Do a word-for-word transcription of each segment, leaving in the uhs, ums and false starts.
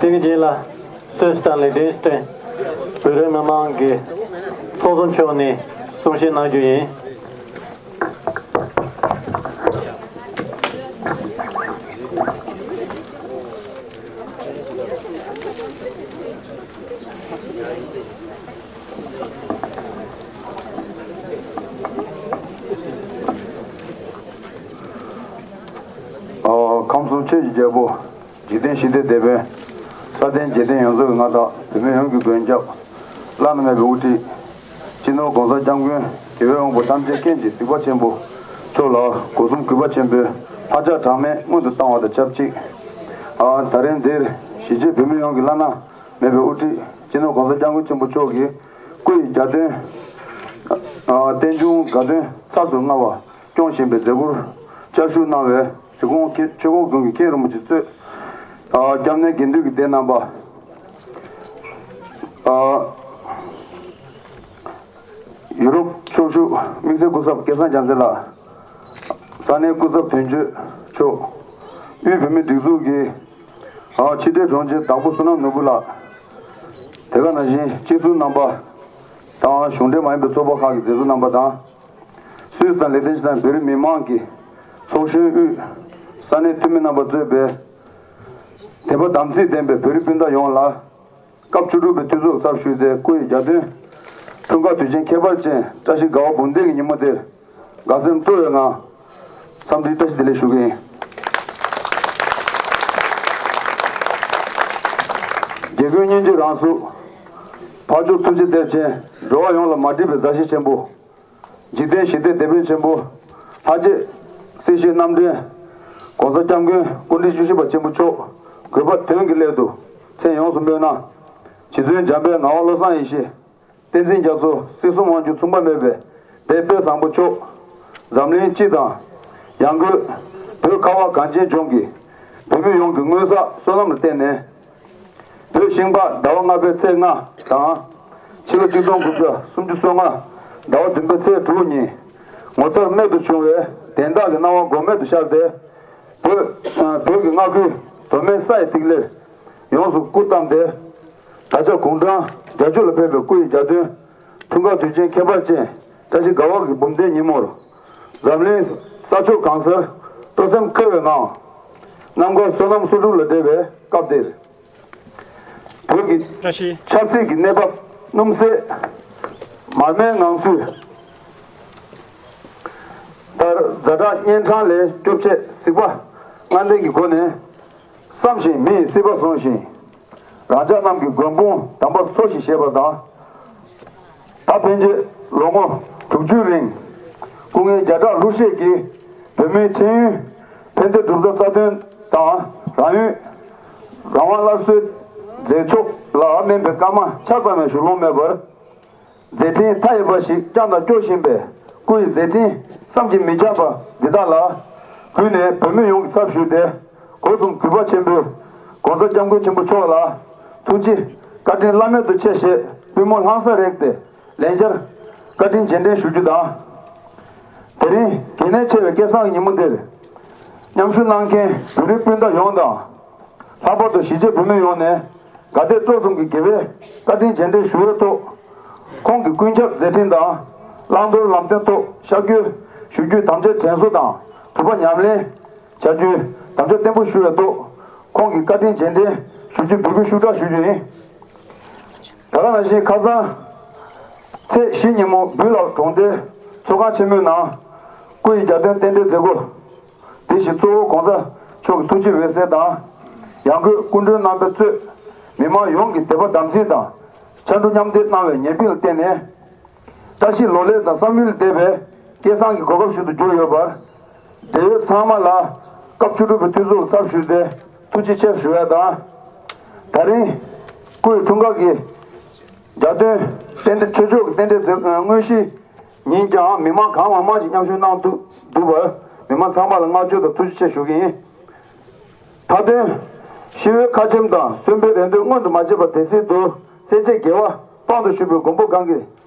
དེ་གི་རྗེས་ལ་གསོལ་ཞིག་དང་ལེགས་སྒྲིག་སྟེ་བོད་རིགས་མི་མང་གི་ཚོགས་གཙོ་མཆོག་ནས་གསུང་བཤད་གནང་རྒྱུ་ཡིན། ཨོ། ཁམས་གསུམ་ཆོས་ཀྱི་རྒྱལ་པོ། འཇིག་རྟེན་ཞི་བདེའི་དེད་དཔོན། ས་སྟེང་འཇིག་རྟེན་ཡོངས་རྫོགས་ཀྱི་མངའ་བདག་བོད་མི་ཡོངས་ཀྱི་མགོན་སྐྱབས། བླ་ན་མེད་པའི་དབུ་ཁྲིད། སྤྱི་ནོར་༸གོང་ས་༸སྐྱབས་མགོན་རྒྱལ་བའི་དབང་པོ་ཐམས་ཅད་མཁྱེན་ཅིང་གཟིགས་པ་ཆེན་པོ་མཆོག་ལ་སྒོ་གསུམ་གུས་པ་ཆེན་པོས་ལྷག་བཅས་གྲངས་མེད་སྔོན་དུ་བཏང་བ་དང་ཆབས་ཅིག་ཨ། ད་རིང་འདིར་གཞིས་བྱེས་བོད་མི་ཡོངས་ཀྱི་བླ་ན་མེད་པའི་དབུ་ཁྲིད་སྤྱི་ནོར་༸གོང་ས་༸སྐྱབས་མགོན་ཆེན་པོ་མཆོག་གི་སྐུ་ཡི་གྱ་སྟོན། ཨ། རྟེན་འབྱུང་དགའ་སྟོན་ཚར་དུ་དངར་བ་སྐྱོང་བཞིན་པའི་མཛད་སྒོར་བཅར་ཞུགས་གནང་བའི་གཟིགས་སྐོང་མཁན་ཆོས་འཁོར་དགོན་གྱི་མཁན་རིན་པོ་ཆེ་གཙོས། ཨ། སྐྱབས་གནས་དགེ་འདུན་གྱི་སྡེ་རྣམ་པ། ཨ། ཡུ་རོབ་ཕྱོགས་བཞུགས་དམིགས་བསལ་སྐུ་ཚབ་སྐལ་བཟང་རྒྱལ་མཚན་ལགས། ས་གནས་སྐུ་ཚབ་དོན་གཅོད་མཆོག་དབུས་བོད་མིའི་སྒྲིག་འཛུགས་ཀྱི། ཨ། ཕྱི་དྲིལ་དྲུང་ཆེ་དྭགས་པོ་བསོད་ནམས་ནོར་བུ་ལགས། དེ་ག་ནང་བཞིན་སྤྱི་ཟུར་རྣམ་པ་དང་གཞུང་འབྲེལ་མ་ཡིན་པའི་ཚོགས་པ་ཁག་གི་མཛད་གཙོ་རྣམ་པ་དང་། སུད་སི་དང་ལེགས་ཏེན་ཤི་ཏན་བོད་རིགས་མི་མང་གི་ཚོགས་གཞོན་དབུས་ས་གནས་འཐུས་མི་རྣམ་པ་གཙོས་པའི་དད་པ་དམ་ཚིག་ལྡན་པའི་བོད་རིགས་སྤུན་ཟླ་ཡོངས་ལ། སྐབས་བཅུ་དྲུག་པའི་དུས་ཚོགས་ཚབ་ཞུས་ཏེ་སྐུ་ཡི་གྱ་སྟོན། འཁྲུངས་སྐར་དུས་ཆེན་ཁྱད་པར་ཅན་བཀྲ་ཤིས་དགའ་བ་འབུམ་ལྡན་གྱི་ཉིན་མོ་དེར། དགའ་སེམས་སྤྲོ་བའི་ངང་འཚམས་འདྲིའི་བཀྲ་ཤིས་བདེ་ལེགས་ཞུ་གི་ཡིན། རྒྱལ་ཀུན་སྙིང་རྗེ་རང་གཟུགས། འཕགས་མཆོག་ཐུགས་རྗེ་གཏེར་ཆེན། འགྲོ་བ་ཡོངས་ལ་མ་འདྲིས་པའི་མཛའ་བཤེས་ཆེན་པོ། འཇིག་རྟེན་ཞི་བདེའི་དེད་དཔོན་ཆེན་པོ། ལྷ་རྗེ་སྲིད་ཞིའི་རྣམ་འདྲེན། ༸གོང་ས་༸སྐྱབས་མགོན་སྐུ་ཕྲེང་བཅུ་བཞི་པ་ཆེན་པོ་མཆོག་དགོས་པ་དོན་གྱི་སླད་དུ་མཚན་ཡོངས་སུ་སྨོས་ན། རྗེ་བཙུན་འཇམ་དཔལ་ངག་དབང་བློ་བཟང་ཡེ་ཤེས། བསྟན་འཛིན་རྒྱ་མཚོ། སྲིད་གསུམ་དབང་སྒྱུར་མཚུངས་པ་མེད་པའི་དཔལ་དཔལ་བཟང་པོ་མཆོག་འཛམ་གླིང་སྤྱི་དང་། ཡང་སྒོས་བོད་ཁ་བ་གངས་ཅན་ལྗོངས་ཀྱི་བོད་མི་ཡོངས་ཀྱི་སྔོན་བསགས་བསོད་ནམས་ལ་བརྟེན་ནས། བོད་ཤིང་སྤགས་ཟླ་བ་ལྔ་པའི་ཚེས་ལྔ་དང་། ཕྱི་ལོ་ཆིག་སྟོང་དགུ་བརྒྱ་སུམ་ཅུ་སོ་ལྔ་ཟླ་བ་བདུན་པའི་ཚེས་དྲུག་ཉིན། ངོ་མཚར་རྨད་དུ་བྱུང་བའི་དན་རྟགས་ཀྱི་སྣང་བ་མགོ་མེད་དུ་ཤར་ཏེ། བོད། བོད་ཀྱི་མངའ་ཁུལ་མདོ་སྨད་ས་ཡི་ཐིག་ལེར་ཡོངས་སུ་སྐུ་བལྟམས་ཏེ། ད་ཆ་དགུང་གྲངས་བརྒྱད་ཅུ་ལ་ཕེབས་པའི་སྐུ་ཡི་གྱ་སྟོན། འཁྲུངས་སྐར་དུས་ཆེན་ཁྱད་པར་ཅན་བཀྲ་ཤིས་དགའ་བ་གི་འབུམ་ལྡན་ཉིན་མོར། འཛམ་གླིང་ས་ཕྱོགས་གང་སར་སྤྲོ་སེམས་འཁོལ་བའི་ངང་། རྣམ་དཀར་བསོད་ནམས་སོ་དྲུག་ལ་སྤྲས་པའི་སྐབས་འདིར། བོད་ཀྱི་བཀྲ་ཤིས་ཆབ་སྲིད་ཀྱི་གནས་བབ་སྣུམ་ཟད་མར་མེའི་ངང་ཚུལ་ལྟར། ཛ་དྲག་གཉན་འཕྲང་ལས་སྐྱོབ་ཆེད་གཟིགས་པ་སྔ་ལྡན་གྱི་སྒོ་ནས། བསམ་བཞིན་མི་ཡི་སྲིད་པ་བཟུང་ཞིང་། རང་ཅག་རྣམས་ཀྱི་མགོན་དཔུང་དམ་པར་འཚོ་ཞིང་གཞེས་པ་དང་། ད་ཕན་ཆད་ལོ་ངོ་དྲུག་ཅུའི་རིང་སྐུ་ངལ་བརྒྱ་ཕྲག་ལྷུར་བཞེས་ཀྱིས་བོད་མིའི་ཁྲེན་ཡུན་ཕན་བདེ་གྲུབ་མཐའ་རྩ་དོན་དང་། རང་ཡུལ་རང་དབང་སླར་གསོའི་མཛད་ཕྱོགས་ལ་དམན་པའི་སྐར་མ་ཆ་ཙམ་ཡང་བཞུགས་ལོང་མེད་པར། མཛད་འཕྲིན་མཐའ་ཡས་པ་ཞིག་བསྐྱངས་དང་སྐྱོང་བཞིན་པའི་སྐུ་ཡི་མཛད་འཕྲིན་བསམ་གྱིས་མི་ཁྱབ་པ་འདི་དག་ལ་གུས་ནས་བོད་མི་ཡོངས་ཀྱི་ཚབ་ཞུས་ཏེ། སྒོ་གསུམ་གུས་པ་ཆེན་པོས་༸གོང་ས་༸སྐྱབས་མགོན་ཆེན་པོ་མཆོག་ལ་ཐུགས་རྗེ་བཀའ་དྲིན་བླ་མེད་དུ་ཆེ་ཞེས་པུས་མོ་ལྷང་སར་རེག་སྟེ་ལན་བརྒྱར་བཀའ་དྲིན་རྗེས་དྲན་ཞུ་རྒྱུ་དང་། དེ་རིང་གལ་གནད་ཆེ་བའི་སྐལ་བཟང་གི་ཉིན་མོ་འདིར་མཉམ་ཞུགས་གནང་མཁན་བོད་རིགས་སྤུན་ཟླ་ཡོངས་དང་། ལྷག་པར་དུ་གཞིས་བྱེས་བོད་མི་ཡོངས་ནས་དགའ་དད་སྤྲོ་གསུམ་གྱི་དགེ་བའི་བཀའ་དྲིན་རྗེས་དྲན་ཞུ་བའི་ཐོག་ཁོང་གི་ཀུན་ཁྱབ་མཛད་འཕྲིན་དང་བླང་དོར་ལམ་སྟོན་ཐོག་ཤར་བསྐྱོད་ཞུ་རྒྱུའི་དམ་བཅའ་དྲན་གསོ་དང་གྲུབ་པ་ཉམས་ལེན་བྱ་རྒྱུའི་དམ་བཅའ་བརྟན་པོ་ཞུ་བའི་ཐོག་ཁོང་གི་བཀའ་དྲིན་རྗེས་དྲན་ཞུ་རྒྱུའི་འབོད་སྐུལ་ཤུགས་དྲག་ཞུ་རྒྱུ་ཡིན། ད་ག་ནང་བཞིན་ཁ་སང་ཚེས་བཞི་ཉིན་མོ་འབུལ་ལགས་གྲོང་སྡེའི་ཚོགས་ཁང་ཆེན་མོའི་ནང་སྐུ་ཡི་གྱ་སྟོན་རྟེན་འབྲེལ་མཛད་སྒོ་དེ་བཞིན་གཙོ་བོ་༸གོང་ས་མཆོག་གི་ཐུགས་རྗེ་འོད་ཟེར་དང་། ཡང་སྒོས་སྐུ་མགྲོན་རྣམ་པས་གཙོས་མི་མང་ཡོངས་ཀྱི་དད་པ་དམ་ཚིག་དང་ཕྱར་གྲུ་མཉམ་འདེགས་གནང་བའི་ཉེ་སྤེལ་ལ་བརྟེན་ནས། བཀྲ་ཤིས་ལོ་ལེགས་དང་བསམ་ཡུལ་འདས་པའི་སྐལ་བཟང་གི་གོ་སྐབས་ཤིག་ཏུ་གྱུར་ཡོད་པར། འབྲེལ་ཡོད་ཚང་མ་ལ་སྐབས་བཅུ་དྲུག་པའི་དུས་ཚོགས་ལ་ཚབ་ཞུས་ཏེ་ཐུགས་རྗེ་ཆེ་ཞུ་ཡ་དང་། ད་རིང་སྐུའི་འཁྲུངས་སྐར་གྱི་གྱ་སྟོན་རྟེན་འབྲེལ་ཆོས་ཕྱོགས་ཀྱི་རྟེན་འབྲེལ་མཛད་དངོས་གཞི་ཉིན་ཀྱང་མི་མང་གང་མང་མང་ཞིག་མཉམ་ཞུགས་གནང་འདུག་འདུག་པར་མི་མང་ཚང་མ་ལ་བསྔགས་བརྗོད་དང་ཐུགས་རྗེ་ཆེ་ཞུ་གི་ཡིན། མཐའ་དོན། ཤི་བོའི་ཁ་ཆེམས་དང་གསོན་པོའི་རེ་འདུན་མངོན་དུ་མ་བྱས་པར་དེ་སྲིད་དུ་སེམས་ཅན་དགེ་བ་དཔང་དུ་ཞུགས་པའི་མགོན་པོ་གང་གི་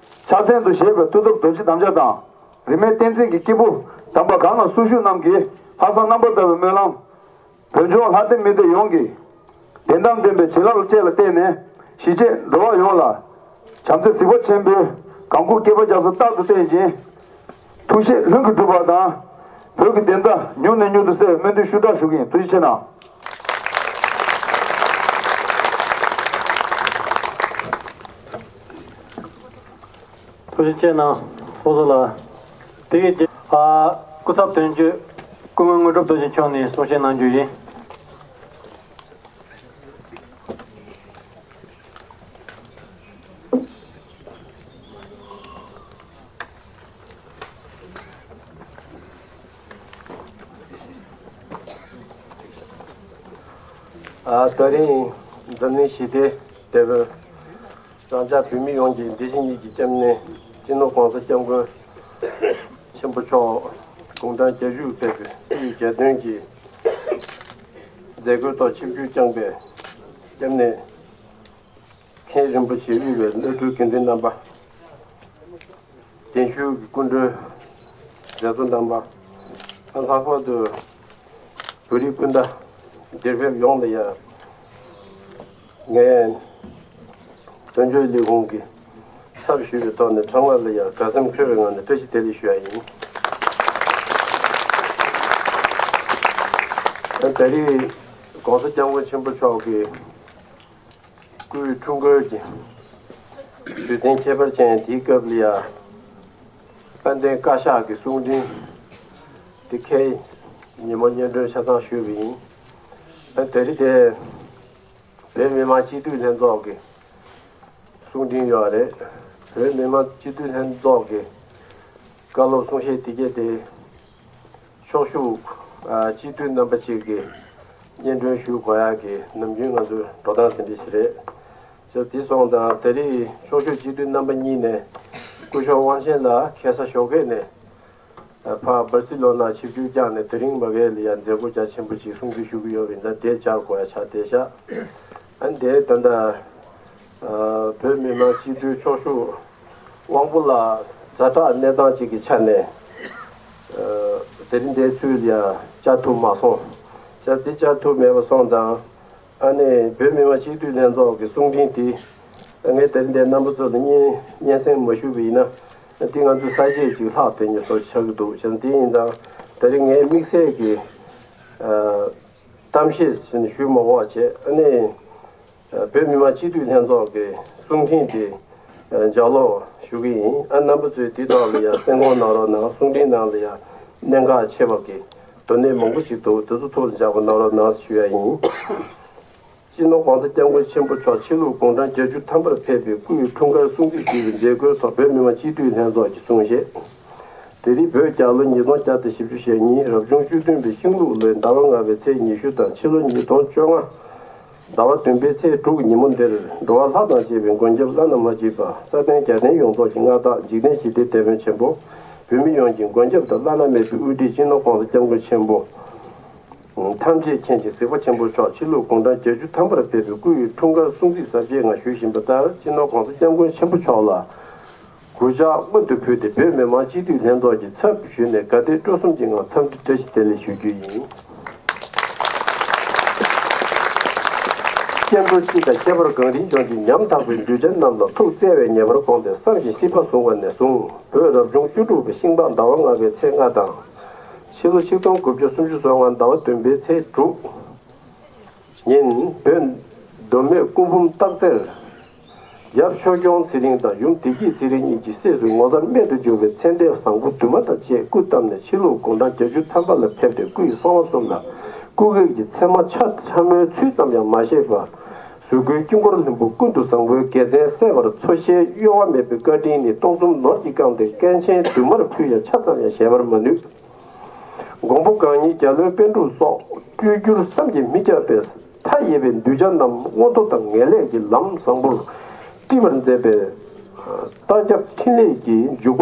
ཕྱག་མཚན་དུ་བཞེས་པའི་མཐུ་སྟོབས་རྡོ་རྗེ་དམ་བཅའ་དང་། རིས་མེད་བསྟན་འཛིན་གྱི་སྐྱེས་བུ་དམ་པ་གང་ལ་སྲོག་ཤུགས་རྣམས་ཀྱིས་ལྷག་བསམ་རྣམ་པར་དག་པའི་སྨོན་ལམ། བོད་ལྗོངས་ལྷ་སྡེ་མི་སྡེ་ཡོངས་ཀྱི་ བདེན་གཏམ་བདེན་པའི་བྱིན་རླབས་བཅས་ལ་བརྟེན་ནས་གཞིས་བྱེས་འགྲོ་བ་ཡོངས་ལ་བྱམས་བརྩེ་གཟིགས་པ་ཆེན་པོའི་གང་བཀུར་སྐྱེས་པ་རྒྱ་མཚོ་རྟག་ཏུ་བསྟེན་ཅིང་། ཐུགས་བཞེད་ལྷུན་གྱིས་གྲུབ་པ་དང་། བོད་ཀྱི་བདེན་མཐའ་མྱུར་ནས་མྱུར་དུ་གསལ་བའི་སྨོན་འདུན་ཞུ་དག་ཞུ་གི་ཡིན། ཐུགས་རྗེ་ཆེ་གནང་། ཐུགས་རྗེ་ཆེ་གནང་། ཚོགས་གཙོ་ལགས། དེ་གའི་རྗེས། ཨ། སྐུ་ཚབ་དོན་གཅོད་སྐུ་ངོ་དངོས་གྲུབ་རྡོ་རྗེ་མཆོག་ནས་གསུང་བཤད་གནང་རྒྱུ་ཡིན། ཨ། ད་རིང་འཛམ་གླིང་ཞི་བདེའི་དེད་དཔོན། རང་ཅག་བོད་མི་ཡོངས་ཀྱི་འདི་ཕྱི་གཉིས་ཀྱི་སྐྱབས་གནས་སྤྱི་ནོར་༸གོང་ས་༸སྐྱབས་མགོན་ཆེན་པོ་མཆོག་དགུང་གྲངས་བརྒྱད་ཅུ་ཕེབས་པའི་སྐུའི་གྱ་སྟོན་གྱི་མཛད་སྒོའི་ཐོག་ཆིབས་བསྒྱུར་བསྐྱངས་པའི་སྐྱབས་གནས་མཁན་རིན་པོ་ཆེ་དབུས་པའི་བླ་སྤྲུལ་དགེ་འདུན་རྣམ་པ། གདན་ཞུ་གི་སྐུ་མགྲོན་མཛད་གཙོ་རྣམ་པ། ལྷག་པར་དུ་བོད་རིགས་སྤུན་ཟླ་འདིར་ཕེབས་ཡོངས་ལ་ཡང་། ངས་དོན་གཅོད་ལས་ཁུངས་ཀྱི་ཚབ་ཞུས་པའི་ཐོག་ནས་ཚང་མ་ལ་ཡང་དགའ་སེམས་འཁོལ་བའི་ངང་ནས་བཀྲ་ཤིས་བདེ་ལེགས་ཞུ་ཡ་ཡིན། ད་རེས་༸གོང་ས་༸སྐྱབས་མགོན་ཆེན་པོ་མཆོག་གི་སྐུའི་འཁྲུངས་སྐར་གྱི་དུས་ཆེན་ཁྱད་པར་ཅན་དེའི་སྐབས་ལ་ཡང་། དཔལ་ལྡན་བཀའ་ཤག་གི་གསུང་འཕྲིན་དེ་གའི་ཉིན་མོ་སྙན་སྒྲོན་ཆ་ཚང་ཞུས་པ་ཡིན། ད་རེས་དེ་བོད་མི་མང་སྤྱི་འཐུས་ལྷན་ཚོགས་ཀྱི་གསུང་འཕྲིན་ཡོད་རེད། བོད་མི་མང་སྤྱི་འཐུས་ལྷན་ཚོགས་ཀྱི་བཀའ་སློབ་གསུང་བཤད་དེ་གའི་དེ། ཕྱོགས་བཞུགས་སྤྱི་འཐུས་རྣམ་པ་གཅིག་གིས་སྙན་སྒྲོན་ཞུ་དགོས་ཡག་གི་ནམ་རྒྱུན་ང་ཚོའི་འགྲོ་སྟངས་དེ་འདྲ་ཞིག་རེད། ཅེས་དེ་སོང་ཙང་ད་རེས་ཕྱོགས་བཞུགས་སྤྱི་འཐུས་རྣམ་པ་གཉིས་ནས་སྐུ་ཞབས་དབང་ཆེན་ལགས་ཁ་སང་ཞོགས་ཀས་ནས་ཕར་སྦར་སི་ལོ་ན་ཆིབས་བསྒྱུར་བསྐྱངས་ནས་དེ་རིང་མ་གི་ལ་ཡང་མཛད་སྒོ་རྒྱ་ཆེན་པོ་ཅིག་སྲུང་བརྩི་ཞུ་གི་ཡོད་པ་ཡིན་ཙང་དེ་བཅར་དགོས་ཡ་ཆགས་བསྡད་ཤག་ཨ་འདས་ད་ལྟ་བོད་མི་མང་སྤྱི་འཐུས་ཕྱོགས་བཞུགས་དབང་པོ་ལགས་ཛ་དྲག་གནས་སྟངས་ཅིག་གི་ཆ་ནས་དེ་རིང་འདས་ཚུལ་ལ་ཡང་བཅར་ཐུབ་མ་སོང་། བཅར་འདི་བཅར་ཐུབ་མེད་པ་སོང་ཙང་། ཨ་ནི་བོད་མི་མང་སྤྱི་འཐུས་ལྷན་ཚོགས་ཀྱི་གསུང་འཕྲིན་དེ་ངས་དེ་རིང་འདིར་རྣམ་པ་ཚོ་ལ་སྙན་སྙན་སེང་མ་ཞུས་པ་ཡིན་ན། འདི་ང་ཚོའི་ས་བཤད་ཅིག་ལྷག་བསྡད་ཉེ་སོགས་ཆགས་ཀྱི་འདུག་བྱས་ཙང་དེ་ཡིན་ཙང་དེ་རིང་ངས་དམིགས་བསལ་གྱི་ཨ་གཏམ་བཤད་ཞུ་མ་དགོས་པ་བྱས། ཨ་ནི་བོད་མི་མང་སྤྱི་འཐུས་ལྷན་ཚོགས་ཀྱི་གསུང་འཕྲིན་དེ་ལྗགས་ཀློག་ཞུ་གི་ཡིན། ཨ་རྣམ་པ་ཚོས་དེའི་ཐོག་ལ་ཡང་གསན་སྐོང་གནང་རོགས་གནང་། གསུང་འཕྲིན་ནང་ལ་ཡང་གནད་འགག་ཆེ་བ་གི་དོན་གནད་མང་པོ་ཞིག་འདུག་དེ་ཚོ་ཐུགས་ལ་འཇགས་པ་གནང་རོགས་གནང་ཞུ་ཡ་ཡིན། སྤྱི་ནོར་༸གོང་ས་༸སྐྱབས་མགོན་ཆེན་པོ་མཆོག་ཕྱི་ལུགས་དགུང་གྲངས་བརྒྱད་ཅུ་ཐམ་པར་ཕེབས་པའི་སྐུའི་འཁྲུངས་སྐར་སྲུང་བརྩི་ཞུས་པའི་མཛད་སྒོའི་ཐོག་བོད་མི་མང་སྤྱི་འཐུས་ལྷན་ཚོགས་ཀྱི་གསུང་བཤད། དེ་རིང་བོད་རྒྱལ་ལོ་ཉིས་སྟོང་བརྒྱ་དང་བཞི་བཅུ་ཞེ་གཉིས་རབ་བྱུང་བཅུ་བདུན་པའི་ཤིང་ལུག་ལོའི་ཟླ་བ་ལྔ་པའི་ཚེས་ཉི་ཤུ་དང་ཕྱི་ལོ་ཉིས་སྟོང་བཅོ་ལྔ་ཟླ་བ་བདུན་པའི་ཚེས་དྲུག་ཉིན་མོ་འདིར་འགྲོ་བ་ལྷ་དང་བཅས་པའི་མགོན་སྐྱབས་བླ་ན་མ་མཆིས་པ་ས་སྟེང་རྒྱལ་བསྟན་ཡོངས་རྫོགས་ཀྱི་མངའ་བདག་འཇིག་རྟེན་ཞི་བདེའི་དེད་དཔོན་ཆེན་པོ་བོད་མི་ཡོངས་ཀྱི་མགོན་སྐྱབས་དང་བླ་ན་མེད་པའི་དབུ་ཁྲིད་སྤྱི་ནོར་༸གོང་ས་༸སྐྱབས་མགོན་ཆེན་པོ། ཐམས་ཅད་མཁྱེན་ཅིང་གཟིགས་པ་ཆེན་པོ་མཆོག་ཕྱི་ལུགས་དགུང་གྲངས་བརྒྱད་ཅུ་ཐམ་པར་ཕེབས་པའི་སྐུ་ཡི་འཁྲུངས་སྐར་སྲུང་བརྩི་གཟབ་རྒྱས་ངང་ཞུ་བཞིན་པ་ལྟར་སྤྱི་ནོར་༸གོང་ས་༸སྐྱབས་མགོན་ཆེན་པོ་མཆོག་ལ་གུས་ཕྱག་སྔོན་དུ་ཕུལ་ཏེ་བོད་མི་མང་སྤྱི་འཐུས་ལྷན་ཚོགས་ཀྱི་ཚབ་ཞུས་ནས་དགའ་དད་སྤྲོ་གསུམ་གྱི་ངང་འཚམས་འདྲི་བཀྲ་ཤིས་བདེ་ལེགས་ཞུ་རྒྱུ་ཡིན། སྐྱེ་འགྲོ་སྤྱི་དང་ཁྱད་པར་གངས་རིའི་ལྗོངས་ཀྱི་ཉམ་ཐག་པའི་གདུལ་བྱ་རྣམས་ལ་ཐུགས་བརྩེ་བས་ངེས་པར་དགོངས་ཏེ་བསམ་བཞིན་སྲིད་པ་བཟུང་བ་ནས་བཟུང་བོད་རབ་བྱུང་བཅུ་དྲུག་པའི་ཤིང་སྤགས་ཟླ་བ་ལྔ་པའི་ཚེས་ལྔ་དང་། ཕྱི་ལོ་ཆིག་སྟོང་དགུ་བརྒྱ་སུམ་ཅུ་སོ་ལྔ་ཟླ་བ་བདུན་པའི་ཚེས་དྲུག་ཉིན་བོད་མདོ་སྨད་སྐུ་འབུམ་སྟག་རྩེར་ཡབ་ཆོས་སྐྱོང་ཚེ་རིང་དང་ཡུམ་བདེ་སྐྱིད་ཚེ་རིང་གཉིས་ཀྱི་སྲས་སུ་ངོ་མཚར་རྨད་དུ་བྱུང་བའི་མཚན་ལྡན་བཟང་པོ་དུ་མ་དང་བཅས་སྐུ་བལྟམས་ནས་ཕྱི་ལུགས་དགུང་གྲངས་བརྒྱད་ཅུ་ཐམ་པ་ལ་ཕེབས་ཏེ་སྐུ་ཡི་གསང་བ་གསུམ་ལ་སྐུ་སྒེག་གི་མཚན་མ་ཆ་ཕྲ་མོའི་ཚུལ་ཙམ་ཡང་མ་བཞེས་པར་གཟུགས་སྐུའི་དཀྱིལ་འཁོར་ལྷུན་པོ་ཀུན་ཏུ་བཟང་པོའི་དགེ་མཚན་གསལ་བར་འཚོ་ཞེས་གཡོ་བ་མེད་པའི་བཀའ་དྲིན་ནི་སྟོང་གསུམ་ནོར་གྱིས་བཀང་སྟེ་སྐན་ཆེན་དུ་མར་ཕུལ་ཡང་ཆ་ཙམ་ཡང་བཞེས་པར་མ་ནུས། མགོན་པོ་གང་ཉིད་རྒྱལ་བློན་པཎ་གྲུབ་སོགས་སྤྲུལ་བསྒྱུར་བསམ་གྱིས་མི་ཁྱབ་པའི་མཐའ་ཡས་པའི་གདུལ་བྱ་རྣམས་མངོན་མཐོ་དང་ངེས་ལེགས་ཀྱི་ལམ་བཟང་པོར་བཀྲི་བར་མཛད་པའི་རྟ་རྒྱབ་འཕྲིན་ལས་ཀྱི་འཇུག་པ་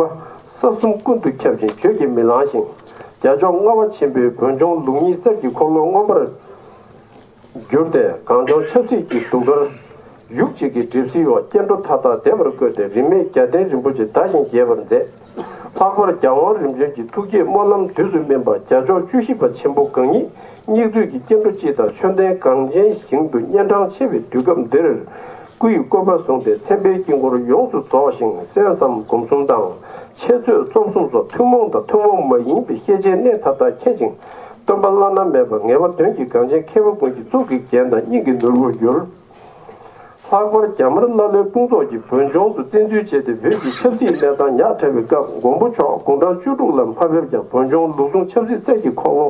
ས་གསུམ་ཀུན་ཏུ་ཁྱབ་ཅིང་བརྗོད་ཀྱིས་མི་ལང་ཞིང་། རྒྱ་ཕྱོགས་མངའ་བ་ཆེན་པོའི་བོད་ལྗོངས་ལུགས་གཉིས་གསེར་གྱི་འཁོར་ལོ་མངོན་པར་གྱུར་ཏེ་གངས་ལྗོངས་ཆབ་སྲིད་ཀྱི་གདུགས་དཀར་ཡུག་གཅིག་གི་གྲིབ་བསིལ་འོག་སྐྱེ་འགྲོ་མཐའ་དག་བདེ་བར་བཀོད་དེ་རིས་མེད་རྒྱལ་བསྟན་རིན་པོ་ཆེ་དར་ཞིང་རྒྱས་པར་མཛད། ལྷག་པར་རྒྱལ་དབང་རིམ་བྱོན་གྱི་ཐུགས་བསྐྱེད་སྨོན་ལམ་དུས་སུ་སྨིན་པ་རྒྱལ་མཆོག་བཅུ་བཞི་པ་ཆེན་པོ་གང་ཉིད་སྙིགས་དུས་ཀྱི་སྐྱེ་འགྲོ་སྤྱི་དང་ཆོས་ལྡན་གངས་ཅན་ཞིང་དུ་གཉན་འཕྲང་ཆེ་བའི་དུས་སྐབས་འདིར། སྐུ་ཡི་བཀོད་པ་བཟུང་སྟེ་མཚན་དཔེའི་དཀྱིལ་འཁོར་ཡོངས་སུ་རྫོགས་ཤིང་གསན་བསམ་སྒོམ་གསུམ་དང་འཆད་རྩོད་རྩོམ་གསུམ་སོགས་ཐུན་མོང་དང་ཐུན་མོང་མ་ཡིན་པའི་ཤེས་བྱའི་གནས་མཐའ་དག་མཁྱེན་ཅིང་སྟོན་པ་བླ་ན་མེད་པ་ངེས་པ་དོན་གྱི་གངས་ཅན་མཁས་པ་ཀུན་གྱི་གཙུག་གི་རྒྱན་དང་སྙིང་གི་ནོར་བུར་གྱུར། ལྷག་པར་རྒྱ་དམར་ཀླ་ཀློའི་དཔུང་ཚོགས་ཀྱིས་བོད་ལྗོངས་སུ་བཙན་འཛུལ་བྱས་ཏེ་བོད་ཀྱི་ཆབ་སྲིད་གནས་སྟངས་ཉག་ཕྲ་བའི་སྐབས་མགོན་པོ་མཆོག་དགུང་གྲངས་བཅུ་དྲུག་ལ་མ་ཕེབས་ཀྱང་བོད་ལྗོངས་ལུགས་ཟུང་ཆབ་སྲིད་སྲིད་ཀྱི་འཁོར་ལོ་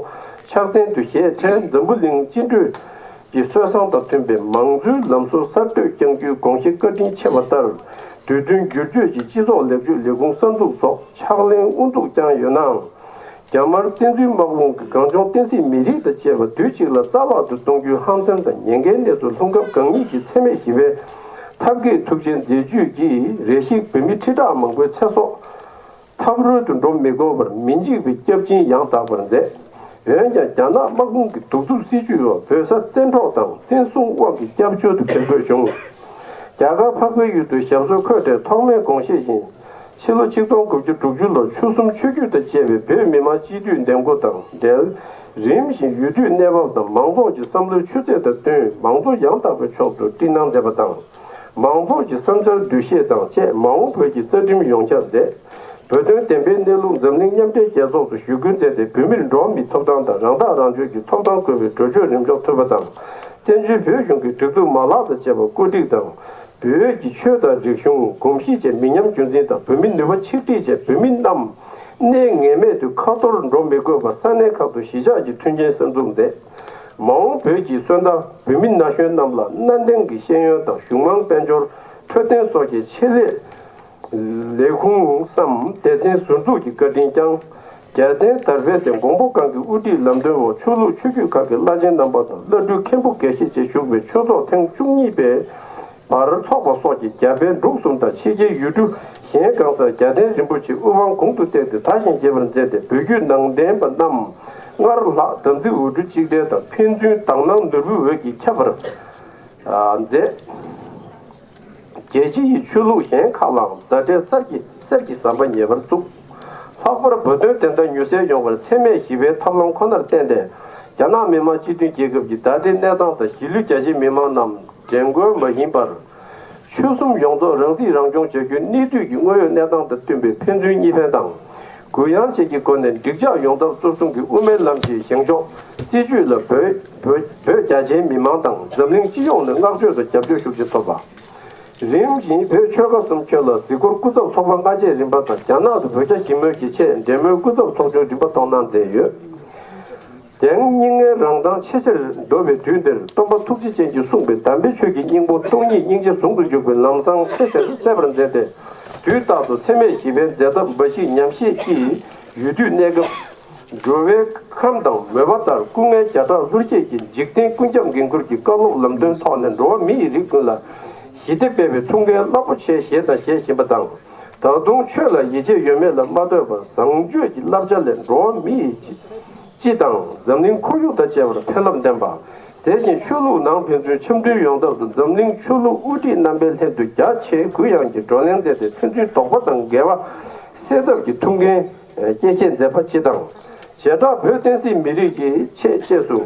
ཕྱག་མཚན་དུ་བཞེས་འཕྲལ་འཛམ་བུ་གླིང་སྤྱི་འགྲོས་ཀྱི་སྲོལ་བཟང་དང་མཐུན་པའི་མང་གཙོའི་ལམ་སྲོལ་གསར་གཏོད་བསྐྱང་རྒྱུའི་དགོངས་གཞི་བཀའ་དྲིན་ཆེ་བ་ལྟར། དུས་བསྟུན་བསྒྱུར་བཅོས་ཀྱི་སྤྱི་ཚོགས་ལེགས་བཅོས་ལས་ཁུངས་གསར་འཛུགས་སོགས་ཕྱག་ལེན་དབུ་འཛུགས་བསྐྱངས་ཡོད་ནའང་། རྒྱ་དམར་བཙན་འཛུལ་དམག་དཔུང་གིས་གངས་ལྗོངས་བསྟན་སྲིད་མི་རིགས་དང་བཅས་པ་དུས་གཅིག་ལ་རྩ་བརླག་ཏུ་གཏོང་རྒྱུའི་ཧམ་སེམས་དང་ཉེན་ཁའི་གནས་སུ་ལྷུང་སྐབས་གང་ཉིད་ཀྱི་འཚེ་མེད་ཞི་བའི་ཐབས་མཁས་ཐུགས་རྗེའི་མཛད་བཅུས་ཀྱིས་རེ་ཞིག་བོད་མི་ཁྲི་ཕྲག་མང་པོའི་ཚེ་སྲོག་ཐབས་རོལ་ཏུ་འགྲོ་མི་དགོས་པར་མི་འཇིགས་པའི་སྐྱབས་སྦྱིན་ཡང་དག་པར་མཛད། འོན་ཀྱང་རྒྱ་ནག་དམག་དཔུང་གི་གདུག་རྩུབ་སྲིད་བྱུས་འོག་བོད་ས་བཙན་འཕྲོག་དང་བཙན་བཟུང་དབང་གིས་སྐྱབས་བཅོལ་དུ་ཕེབས་དགོས་བྱུང་། རྒྱ་གར་འཕགས་པའི་ཡུལ་དུ་ཞབས་སོར་འཁོད་འཕྲལ་ཐོག་མའི་དགོངས་བཞེད་བཞིན། ཕྱི་ལོ་ཆིག་སྟོང་དགུ་བརྒྱ་དྲུག་ཅུ་ལོར་ཆོལ་གསུམ་ཆོས་བརྒྱུད་དང་བཅས་པའི་བོད་མི་མང་སྤྱི་འཐུས་འདེམས་བསྐོ་དང་འབྲེལ། རིམ་བཞིན་ཡུལ་དུས་གནས་བབ་དང་མང་ཚོགས་ཀྱི་བསམ་བློའི་ཆུ་ཚད་དང་བསྟུན་མང་གཙོ་ཡང་དག་པའི་ཕྱོགས་སུ་སྤྲིན་སྣང་མཛད་པ་དང་། མང་ཚོགས་ཀྱི་བསམ་འཆར་འདུ་ཤེས་དང་བཅས་མ་འོངས་བོད་ཀྱི་རྩ་ཁྲིམས་ཡོངས་ཁྱབ་མཛད། བོད་དོན་བདེན་པའི་གནས་ལུགས་འཛམ་གླིང་མཉམ་འབྲེལ་རྒྱལ་ཚོགས་སུ་ཞུ་སྐུལ་མཛད་དེ་བོད་མིར་འགྲོ་བ་མིའི་ཐོབ་ཐང་དང་རང་ཐག་རང་གཅོད་ཀྱི་ཐོབ་ཐང་དགོས་པའི་གྲོས་ཆོད་རིམ་འཇོག་ཐུབ་པ་དང་། བཙན་བྱོལ་བོད་གཞུང་གི་སྒྲིག་འཛུགས་མ་ལག་དང་བཅས་པ་བཀོད་སྒྲིག་དང་། བོད་ཀྱི་ཆོས་དང་རིག་གཞུང་གོམས་གཤིས་བཅས་མི་ཉམས་རྒྱུན་འཛིན་དང་བོད་མིའི་ནུས་པ་ཆིག་སྒྲིལ་བཅས་བོད་མི་རྣམས་གནས་ངེས་མེད་དུ་ཁ་ཐོར་འགྲོ་མི་དགོས་པར་ས་གནས་ཁག་ཏུ་གཞིས་ཆགས་ཀྱི་མཐུན་རྐྱེན་གསར་འཛུགས་མཛད། མ་འོངས་བོད་ཀྱི་སོན་རྩ་བོད་མི་ན་གཞོན་རྣམས་ལ་སྣ་ལྡན་གྱི་ཤེས་ཡོན་དང་གཞུང་མང་དཔལ་འབྱོར་འཕྲོད་བསྟེན་སོགས་ཀྱི་ཆེད་ལས་ལས་ཁུངས་སམ་སྡེ་ཚན་ཟུར་འཛུགས་ཀྱི་བཀའ་དྲིན་བསྐྱངས། རྒྱལ་བསྟན་དར་སྤེལ་དེ་མགོན་པོ་གང་གི་དབུ་ཁྲིད་ལམ་སྟོན་འོག་ཆོས་ལུགས་ཆོས་བརྒྱུད་ཁག་གི་བླ་ཆེན་རྣམ་པ་དང་བླ་སྤྲུལ་མཁན་པོ་དགེ་བཤེས་བཅས་བཞུགས་པའི་ཆོས་ཚོགས་ཐེངས་བཅུ་གཉིས་པའི་བར་འཚོགས་པ་སོགས་ཀྱིས་རྒྱ་བལ་འབྲུག་གསུམ་དང་ཕྱི་རྒྱལ་ཡུལ་གྲུ་གཞན་གང་སར་རྒྱལ་བསྟན་རིན་པོ་ཆེའི་དབུ་འཕང་གོང་དུ་བཏེགས་ཏེ་དར་ཞིང་རྒྱས་པར་མཛད་དེ་བོད་བརྒྱུད་ནང་བསྟན་པ་རྣམས་སྔར་ལྷག་དམ་ཚིག་འུ་སྒྲུབ་གཅིག་སྒྲིལ་དང་ཕན་ཚུན་དག་སྣང་ནོར་བུའི་འོད་ཀྱིས་ཁྱབ་པར་མཛད། རྒྱལ་སྤྱི་ཡི་ཆོས་ལུགས་གཞན་ཁག་ལའང་མཛའ་འབྲེལ་གསར་གྱི་གསེར་གྱི་ཟམ་པ་ཉེ་བར་བཙུགས། ལྷག་པར་བོད་དོན་བདེན་མཐའ་མྱུར་སེལ་ཡོང་བར་འཚེ་མེད་ཞི་བའི་ཐབས་ལམ་ཁོ་ནར་བརྟེན་ཏེ། རྒྱ་ནག་མི་དམངས་སྤྱི་མཐུན་རྒྱལ་ཁབ་ཀྱི་ད་ལྟའི་གནས་སྟངས་དང་གཞིས་ལུས་རྒྱ་ཆེའི་མི་མང་རྣམས་འདྲེན་དགོས་མ་ཡིན་པར། ཆོལ་གསུམ་ཡོངས་རྫོགས་རང་སྲིད་རང་སྐྱོང་བྱ་རྒྱུའི་གནས་དུས་ཀྱི་དངོས་ཡོད་གནས་སྟངས་དང་བསྟུན་པའི་ཕན་ཚུན་གཉིས་ཕན་དང་། གུ་ཡངས་བཅས་ཀྱི་སྒོ་ནས་འགྲིག་འཇགས་ཡོང་ཐབས་གཙོར་བཟུང་གིས་དབུ་མའི་ལམ་གྱི་བཞེངས་ཕྱོགས་སྲིད་བྱུས་ལ་བོད་བོད་བོད་རྒྱ་ཆེའི་མི་མང་དང་འཛམ་གླིང་སྤྱི་ཡོངས་ནས་བསྔགས་བརྗོད་དང་རྒྱབ་སྐྱོར་ཤུགས་ཆེ་ཐོབ་པ། རིམ་བཞིན་བོད་ཆོལ་ཁ་གསུམ་ཁྱོན་ལ་གཟིགས་སྐོར་སྐུ་ཚབ་ཚོགས་པ་སྔ་རྗེས་རིམ་པ་དང་རྒྱ་ནག་ཏུ་བོད་རྒྱ་ཞི་མོལ་གྱི་ཆེད་འབྲེལ་མོལ་སྐུ་ཚབ་ཚོགས་ཆུང་རིམ་པ་གཏོང་གནང་མཛད་ཡོད། དེང་སྙིགས་ལྔའི་རང་མདངས་ཆེས་ཆེར་འདོད་པའི་དུས་འདིར་སྟོན་པ་ཐུགས་རྗེ་ཅན་གྱིས་གསུངས་པའི་དམ་པའི་ཆོས་ཀྱི་སྙིང་པོ་སྟོང་ཉིད་སྙིང་རྗེ་ཟུང་དུ་འཇུག་པའི་ལམ་བཟང་ཆེས་ཆེར་གསལ་བར་མཛད་དེ། དུས་རྟག་ཏུ་འཚེ་མེད་ཞི་བའི་མཛད་ཐབས་འབའ་ཞིག་ཉམས་བཞེས་ཀྱིས་ཡུལ་དུས་གནས་སྐབས། འགྲོ་བའི་ཁམས་དང་མོས་པ་ལྟར་སྐུ་ངལ་བརྒྱ་ཕྲག་ལྷུར་བསྐྱེད་ཀྱིས་འཇིག་རྟེན་ཀུན་ཁྱབ་འགན་ཁུར་གྱི་བཀའ་སློབ་ལམ་སྟོན་ཐོག་ནས་འགྲོ་བ་མི་ཡི་རིགས་ཀུན་ལ་ཞི་བདེ་སྤེལ་བའི་ཐུགས་འགན་རླབས་པོ་ཆེ་བཞེས་དང་བཞེས་བཞིན་པ་དང་། ད་དུང་ཆོས་ལ་ཡིད་ཆེས་ཡོད་མེད་ལ་མ་ལྟོས་པར་བཟང་སྤྱོད་ཀྱི་བསླབ་བྱ་ལས་འགྲོ་བ་མི་ཡི་སྤྱི་དང་འཛམ་གླིང་ཁོར་ཡུག་དང་བཅས་པར་ཕན་རླབས་ལྡན་པ། དེ་བཞིན་ཆོས་ལུགས་ནང་ཕན་ཚུན་འཆམ་མཐུན་ཡོང་ཐབས་སུ་འཛམ་གླིང་ཆོས་ལུགས་དབུ་ཁྲིད་རྣམ་པའི་ལྷན་དུ་རྒྱ་ཆེའི་གུ་ཡངས་ཀྱིས་བགྲོ་གླེང་མཛད་དེ་ཕན་ཚུན་དོགས་པ་དང་འགལ་བ་སེལ་ཐབས་ཀྱི་ཐུགས་འགན་བསྐྱེད་ཆེད་མཛད་པ་སྤྱི་དང་། བྱེ་བྲག་བོད་བསྟན་སྲིད་མི་རིགས་ཀྱི་ཆེད་ཅེས་སུ།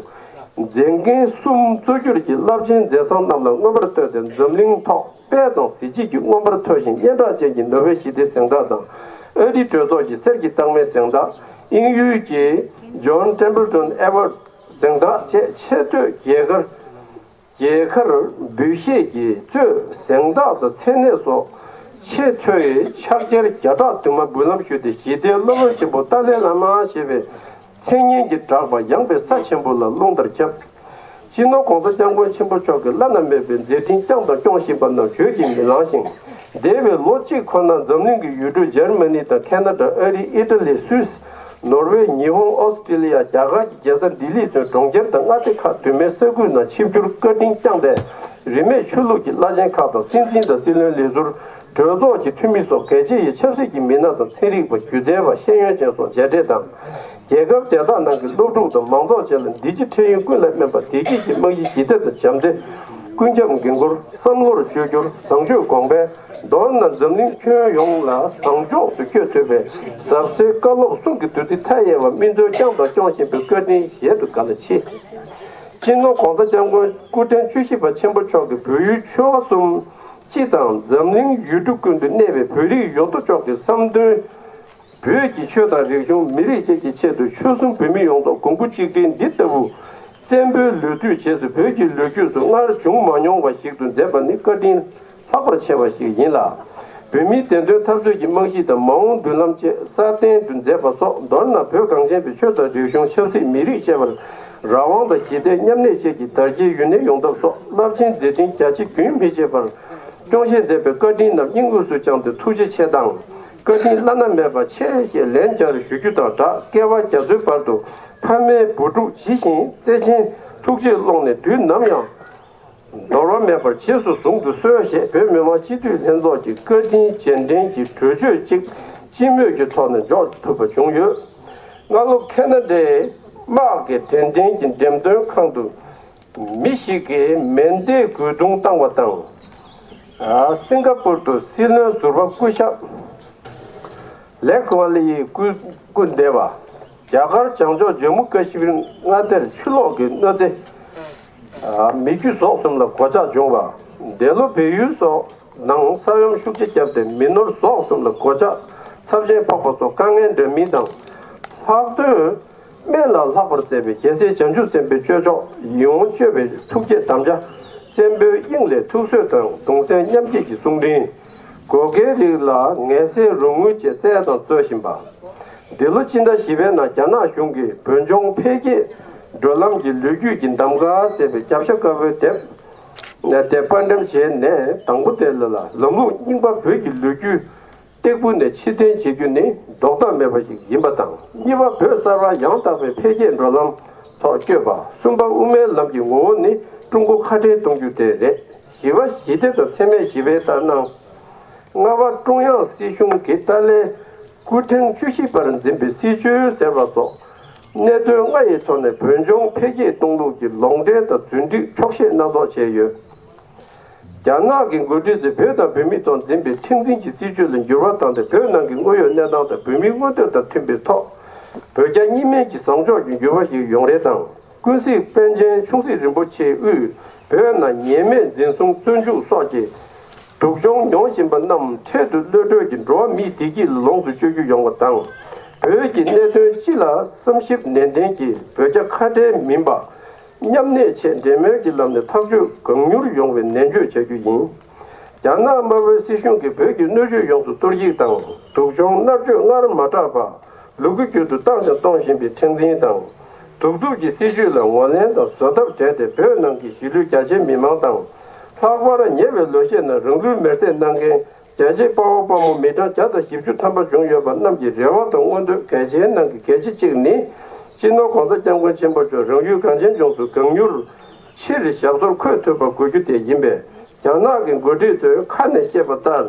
མཛད་འགན་གསུམ་གཙོ་གྱུར་གྱི་རླབས་ཆེན་མཛད་བཟང་རྣམས་ལ་མངོན་པར་བསྟོད་དེ་འཛམ་གླིང་ཐོག་དཔལ་དང་གཟི་བརྗིད་ཀྱིས་མངོན་པར་མཐོ་ཞིང་སྙན་གྲགས་ཅན་གྱི་ནོ་བེལ་ཞི་བདེའི་གཟེངས་རྟགས་དང་ཨ་རིའི་གྲོས་ཚོགས་ཀྱི་གསེར་གྱི་རྟགས་མའི་གཟེངས་རྟགས། དབྱིན་ཡུལ་གྱི་John Templeton Award གཟེངས་རྟགས་བཅས་ཆེས་མཐོའི་རྒྱལ་ཁར། རྒྱལ་ཁར་འབུལ་བཞེས་ཀྱིས་གཙོས་གཟེངས་རྟགས་དང་མཚན་གནས་སོགས་ཆེས་མཐོའི་ཕྱག་འཁྱེར་བརྒྱ་ཕྲག་དུ་མ་འབུལ་ལམ་ཞུས་ཏེ་ཞི་བདེའི་སློབ་དཔོན་ཆེན་པོ་ཏཱ་ལའི་བླ་མ་ཞེས་པའི་མཚན་སྙན་གྱི་གྲགས་པ་ཡངས་པའི་ས་ཆེན་པོ་ལ་རླུང་ལྟར་ཁྱབ། སྤྱི་ནོར་༸གོང་ས་༸སྐྱབས་མགོན་ཆེན་པོ་མཆོག་གིས་བླ་ན་མེད་པའི་མཛད་འཕྲིན་བསྐྱངས་དང་སྐྱོང་བཞིན་པ་རྣམས་བརྗོད་ཀྱིས་མི་ལང་ཞིང་། འདས་པའི་ལོ་གཅིག་ཁོ་ནར་འཛམ་གླིང་གི་ཡུལ་གྲུ་འཇར་མ་ནི་དང་ཁེ་ན་ཌ། ཨ་རི། ཨི་ཊ་ལི། སུད་སི། ནོར་ཝེ། ཉི་ཧོང་། ཨོ་སི་ཀྲི་ལི་ཡ། རྒྱ་གར་གྱི་རྒྱལ་ས་ལྡི་ལི་ཚུན་གྲོང་ཁྱེར་དང་མངའ་སྡེ་ཁག་དུ་མའི་ས་ཁུལ་ནང་ཆིབས་བསྒྱུར་བཀའ་དྲིན་བསྐྱངས་ཏེ། རིས་མེད་ཆོས་ལུགས་ཀྱི་བླ་ཆེན་ཁག་དང་སྲིད་འཛིན་དང་སྲིད་བློན། ལས་ཟུར། གྲོས་ཚོགས་ཀྱི་འཐུས་མི་སོགས་གལ་ཆེ་བའི་ཆབ་སྲིད་ཀྱི་མི་སྣ་དང་ཚན་རིག་པ། སྒྱུ་རྩལ་བ། ཤེས་ཡོན་ཅན་སོགས་མཇལ་འཕྲད་དང་། རྒྱལ་ཁབ་དེ་དག་ནང་གི་སློབ་ཕྲུག་དང་མང་ཚོགས་བཅས་ལ་འདི་ཕྱི་འཕྲལ་ཡུན་ཀུན་ལ་སྨན་པ་བདེ་སྐྱིད་ཀྱི་རྨང་གཞི་ཞི་བདེ་དང་བྱམས་བརྩེ། ཀུན་ཁྱབ་འགན་འཁུར་བསམ་བློར་བཅོས་བསྒྱུར་བཟང་སྤྱོད་གོང་འཕེལ། མདོར་ན་འཛམ་གླིང་ཁྱོན་ཡོངས་ལ་བཟང་ཕྱོགས་སུ་བསྐྱོད་ཐུབ་པའི་ཟབ་གསལ་བཀའ་སློབ་གསུང་གི་བདུད་རྩི་མཐའ་ཡས་པ་སྨིན་སྩོལ་བསྐྱངས་དང་སྐྱོང་བཞིན་པའི་བཀའ་དྲིན་གཞལ་དུ་དཀའ་ལ་མཆིས། སྤྱི་ནོར་༸གོང་ས་༸སྐྱབས་མགོན་སྐུ་ཕྲེང་བཅུ་བཞི་པ་ཆེན་པོ་མཆོག་གིས་བོད་ཡུལ་ཆོལ་ཁ་གསུམ་སྤྱི་དང་འཛམ་གླིང་ཡུལ་གྲུ་ཀུན་ཏུ་གནས་པའི་བོད་རིགས་ཡོད་དོ་ཅོག་གི་བསམ་དོན། བོད་ཀྱི་ཆོས་དང་རིག་གཞུང་མི་རིགས་བཅས་ཀྱི་ཆེད་དུ་ཆོལ་གསུམ་བོད་མི་ཡོངས་རྫོགས་གོང་བུ་གཅིག་སྒྲིལ་འདི་ལྟ་བུ་བཙན་པོའི་ལོ་དུས་རྗེས་སུ་བོད་ཀྱི་ལོ་རྒྱུས་སུ་སྔར་བྱུང་མ་མྱོང་བ་ཞིག་ཏུ་མཛད་པ་ནི་བཀའ་དྲིན་ལྷག་པར་ཆེ་བ་ཞིག་ཡིན་ལ། བོད་མིའི་བདེན་དོན་འཐབ་རྩོད་ཀྱི་རྨང་གཞི་དང་མ་འོངས་མདུན་ལམ་བཅས་སྲ་བརྟན་དུ་མཛད་པ་སོགས། མདོར་ན་བོད་གངས་ཅན་པའི་ཆོས་དང་རིག་གཞུང་ཆབ་སྲིད་མི་རིགས་བཅས་པར་རང་དབང་དང་ཞི་བདེ་མཉམ་གནས་བཅས་ཀྱི་དར་རྒྱས་ཡུན་གནས་ཡོང་ཐབས་སོགས་རླབས་ཆེན་མཛད་འཕྲིན་རྒྱ་ཆེ་རྒྱུན་མི་ཆད་པར་སྐྱོང་བཞེས་མཛད་པའི་བཀའ་དྲིན་རྣམས་སྙིང་དབུས་སུ་བཅངས་ཏེ་ཐུགས་རྗེ་ཆེ་དང་། བཀའ་དྲིན་བླ་ན་མེད་པ་ཆེ་ཞེས་ལན་བརྒྱར་ཞུ་རྒྱུ་དང་སྦྲགས། བསྐལ་པ་རྒྱ་མཚོའི་བར་དུ་ཕ་མའི་བུ་ཕྲུག་ཇི་བཞིན་བརྩེ་ཆེན་ཐུགས་རྗེའི་ཀློང་ནས་དུས་ནམ་ཡང་འདོར་བ་མེད་པར་རྗེས་སུ་བཟུང་དུ་གསོལ་ཞེས་བོད་མི་མང་སྤྱི་འཐུས་ལྷན་ཚོགས་ཀྱི་བཀའ་དྲིན་རྗེས་དྲན་གྱི་གྲོས་ཆོད་ཅིག་སྤྱི་མོས་ཀྱི་ཐོག་ནས་འཇོག་ཐུབ་པ་བྱུང་ཡོད། སྔ་ལོ་ཁེ་ན་ཌའི་དམག་གི་དྲན་རྟེན་གྱི་འགྲེམས་སྟོན་ཁང་དུ། མི་ཞིག་གིས་མེ་མདའི་རྒོལ་རྡུང་བཏང་བ་དང་། ཨ། སིང་ག་པུར་དུ་སྲིད་བློན་ཟུར་པ་སྐུ་ཞབས་ལེག་ཝ་ལི་ཡི་སྐུ་སྐུ་འདས་པ། རྒྱ་གར་བྱང་ཕྱོགས་ཇམ་མུ་ཀ་ཤི་མིར་མངའ་སྡེར་ཆུ་ལོག་གི་གནོད་འཚེ། ཨ། མི་རྒྱུ་ཟོག་གསུམ་ལ་གོད་ཆག་བྱུང་བ། འདས་ལོ་བལ་ཡུལ་སོགས་ནང་ས་ཡོམ་ཤུགས་ཆེ་བརྒྱབ་སྟེ་མི་ནོར་ཟོག་གསུམ་ལ་གོད་ཆག་ཚབས་ཆེན་ཕོག་པ་སོགས་དཀའ་ངལ་འདྲ་མིན་དང་། ལྷག་དོན། སྨན་ལ་ལྷག་པར་མཛད་པའི་རྒྱལ་སྲས་བྱང་ཆུབ་སེམས་དཔའི་སྤྱོད་མཆོག་ཡིད་འོང་སྤྱོད་པའི་ཐུགས་བསྐྱེད་དམ་བཅའ། བཙན་པོའི་དབྱིངས་ལས་ཐུགས་གསོ་དང་གདུང་སེམས་མཉམ་སྐྱེད་ཀྱི་གསུང་འཕྲིན། བགོ་སྐལ་རིགས་ལ་ངལ་སེལ་རོགས་དངུལ་བཅས་བསྩལ་དང་སྩོལ་བཞིན་པ། འདི་ལོ་ཕྱི་ཟླ་བཞི་པའི་ནང་རྒྱ་ནག་གཞུང་གིས་བོད་ལྗོངས་འཕེལ་རྒྱས་བགྲོད་ལམ་གྱི་ལོ་རྒྱུས་ཀྱི་གདམ་ག་ཟེར་བའི་རྒྱབ་ཤ་དཀར་པོའི་དེབ། དེབ་པར་འགྲེམས་བྱས་ནས། དང་པོ་དེ་ལ་ལམ་ལུགས་རྙིང་པ་བོད་ཀྱི་ལོ་རྒྱུས། སྟེགས་བུ་ནས་ཕྱིར་འཐེན་བྱེད་རྒྱུ་ནི་ལྡོག་ཐབས་མེད་པ་ཞིག་ཡིན་པ་དང་། གཉིས་པ། བོད་གསར་པ་ཡང་དག་པའི་འཕེལ་རྒྱས་འགྲོ་ལམ་ཐོག་བསྐྱོད་པ། གསུམ་པ། དབུ་མའི་ལམ་གྱི་ངོ་བོ་ནི་ཀྲུང་གོ་ཁ་བྲལ་གཏོང་རྒྱུ་དེ་རེད། བཞི་པ། ཞི་བདེ་དང་འཚེ་མེད་ཞི་བའི་ལྟར་སྣང་། ལྔ་པ། ཀྲུང་དབྱང་སྲིད་གཞུང་གིས་ཏཱ་ལའི་སྐུ་ཕྲེང་བཅུ་བཞི་པར་འཛིན་པའི་སྲིད་བྱུས་ཟེར་བ་སོགས། གནད་དོན་ལྔ་ཡི་ཐོག་ནས་བོད་ལྗོངས་འཕེལ་རྒྱས་གཏོང་ལུགས་ཀྱི་ལུང་འདྲེན་དང་རྫུན་སྒྲིག་འཁྱོག་བཤད་སྣ་ཚོགས་བྱས་ཡོད། རྒྱ་ནག་གི་འགོ་ཁྲིད་ཚོས་བོད་དང་བོད་མིའི་ཐོག་འཛིན་པའི་མཁྲེགས་འཛིན་གྱི་སྲིད་བྱུས་ལ་འགྱུར་བ་བཏང་སྟེ། བོད་ནང་གི་དངོས་ཡོད་གནས་སྟངས་དང་བོད་མིའི་མངོན་འདོད་དང་མཐུན་པའི་ཐོག་བོད་རྒྱ་གཉིས་སྨན་གྱི་བཟང་ཕྱོགས་ཀྱི་འགྱུར་བ་ཞིག་ཡོང་རེ་དང་། ཀུན་གཟིགས་པཎ་ཆེན་ཆུང་སྲིད་རིན་པོ་ཆེའི་དབུས་བོད་ནང་ཉེས་མེད་འཛིན་བཟུང་བཙོན་འཇུག་སོགས་ཀྱི་སྡུག་སྦྱོང་མྱོང་བཞིན་པ་རྣམས་འཕྲལ་དུ་གློད་གྲོལ་གྱིས་འགྲོ་བ་མིའི་བདེ་སྐྱིད་ལ་ལོངས་སུ་སྤྱོད་རྒྱུ་ཡོང་བ་དང་། བོད་ཀྱི་གནད་དོན་སྤྱི་ལ་བསམ་ཞིབ་ནན་ཏན་གྱིས་བོད་རྒྱ་ཁ་བྲལ་མིན་པ། མཉམ་གནས་ཆེད་འབྲེལ་མོལ་གྱི་ལམ་ནས་ཐག་གཅོད་གང་མྱུར་ཡོང་བའི་ནན་བརྗོད་བྱ་རྒྱུ་ཡིན། རྒྱ་ནག་དམར་པོའི་སྲིད་གཞུང་གིས་བོད་ཀྱི་སྣོད་བཅུད་ཡོངས་སུ་གཏོར་བཤིག་དང་། སྡུག་སྦྱོང་མནར་གཅོད་སྔར་མ་གྲགས་པ་ལོ་རྒྱུས་བརྒྱུད་དུ་བཏང་ཞིང་གཏོང་བཞིན་པའི་མཁྲེགས་འཛིན་དང་། གདུག་རྩུབ་ཀྱི་སྲིད་བྱུས་ལ་ངོས་ལེན་དང་བཟོད་ཐབས་བྲལ་ཏེ། བོད་ནང་གི་གཞིས་ལུས་རྒྱ་ཆེའི་མི་མང་དང་། ལྷག་པར་ཉེ་བའི་ལོ་ཤས་ནང་རང་ལུས་མེར་སྲེག་གནང་མཁན། རྒྱལ་གཅེས་དཔའ་བོ་དཔའ་མོ་མི་གྲངས་བརྒྱ་དང་བཞི་བཅུ་ཐམ་པ་བྱུང་ཡོད་པ་རྣམས་ཀྱི་རེ་བ་དང་མངོན་འདོད་གལ་ཆེའི་ནང་གི་གལ་ཆེ་གཅིག་ནི། སྤྱི་ནོར་༸གོང་ས་༸སྐྱབས་མགོན་ཆེན་པོ་མཆོག་རང་ཡུལ་གངས་ཅན་ལྗོངས་སུ་གང་མྱུར་ཕྱིར་ཞབས་སོར་འཁོད་ཐུབ་པ་དགོས་རྒྱུ་དེ་ཡིན་པས། རྒྱ་ནག་གི་འགོ་ཁྲིད་ཚོས་ཁ་ནས་བཤད་པ་ལྟར།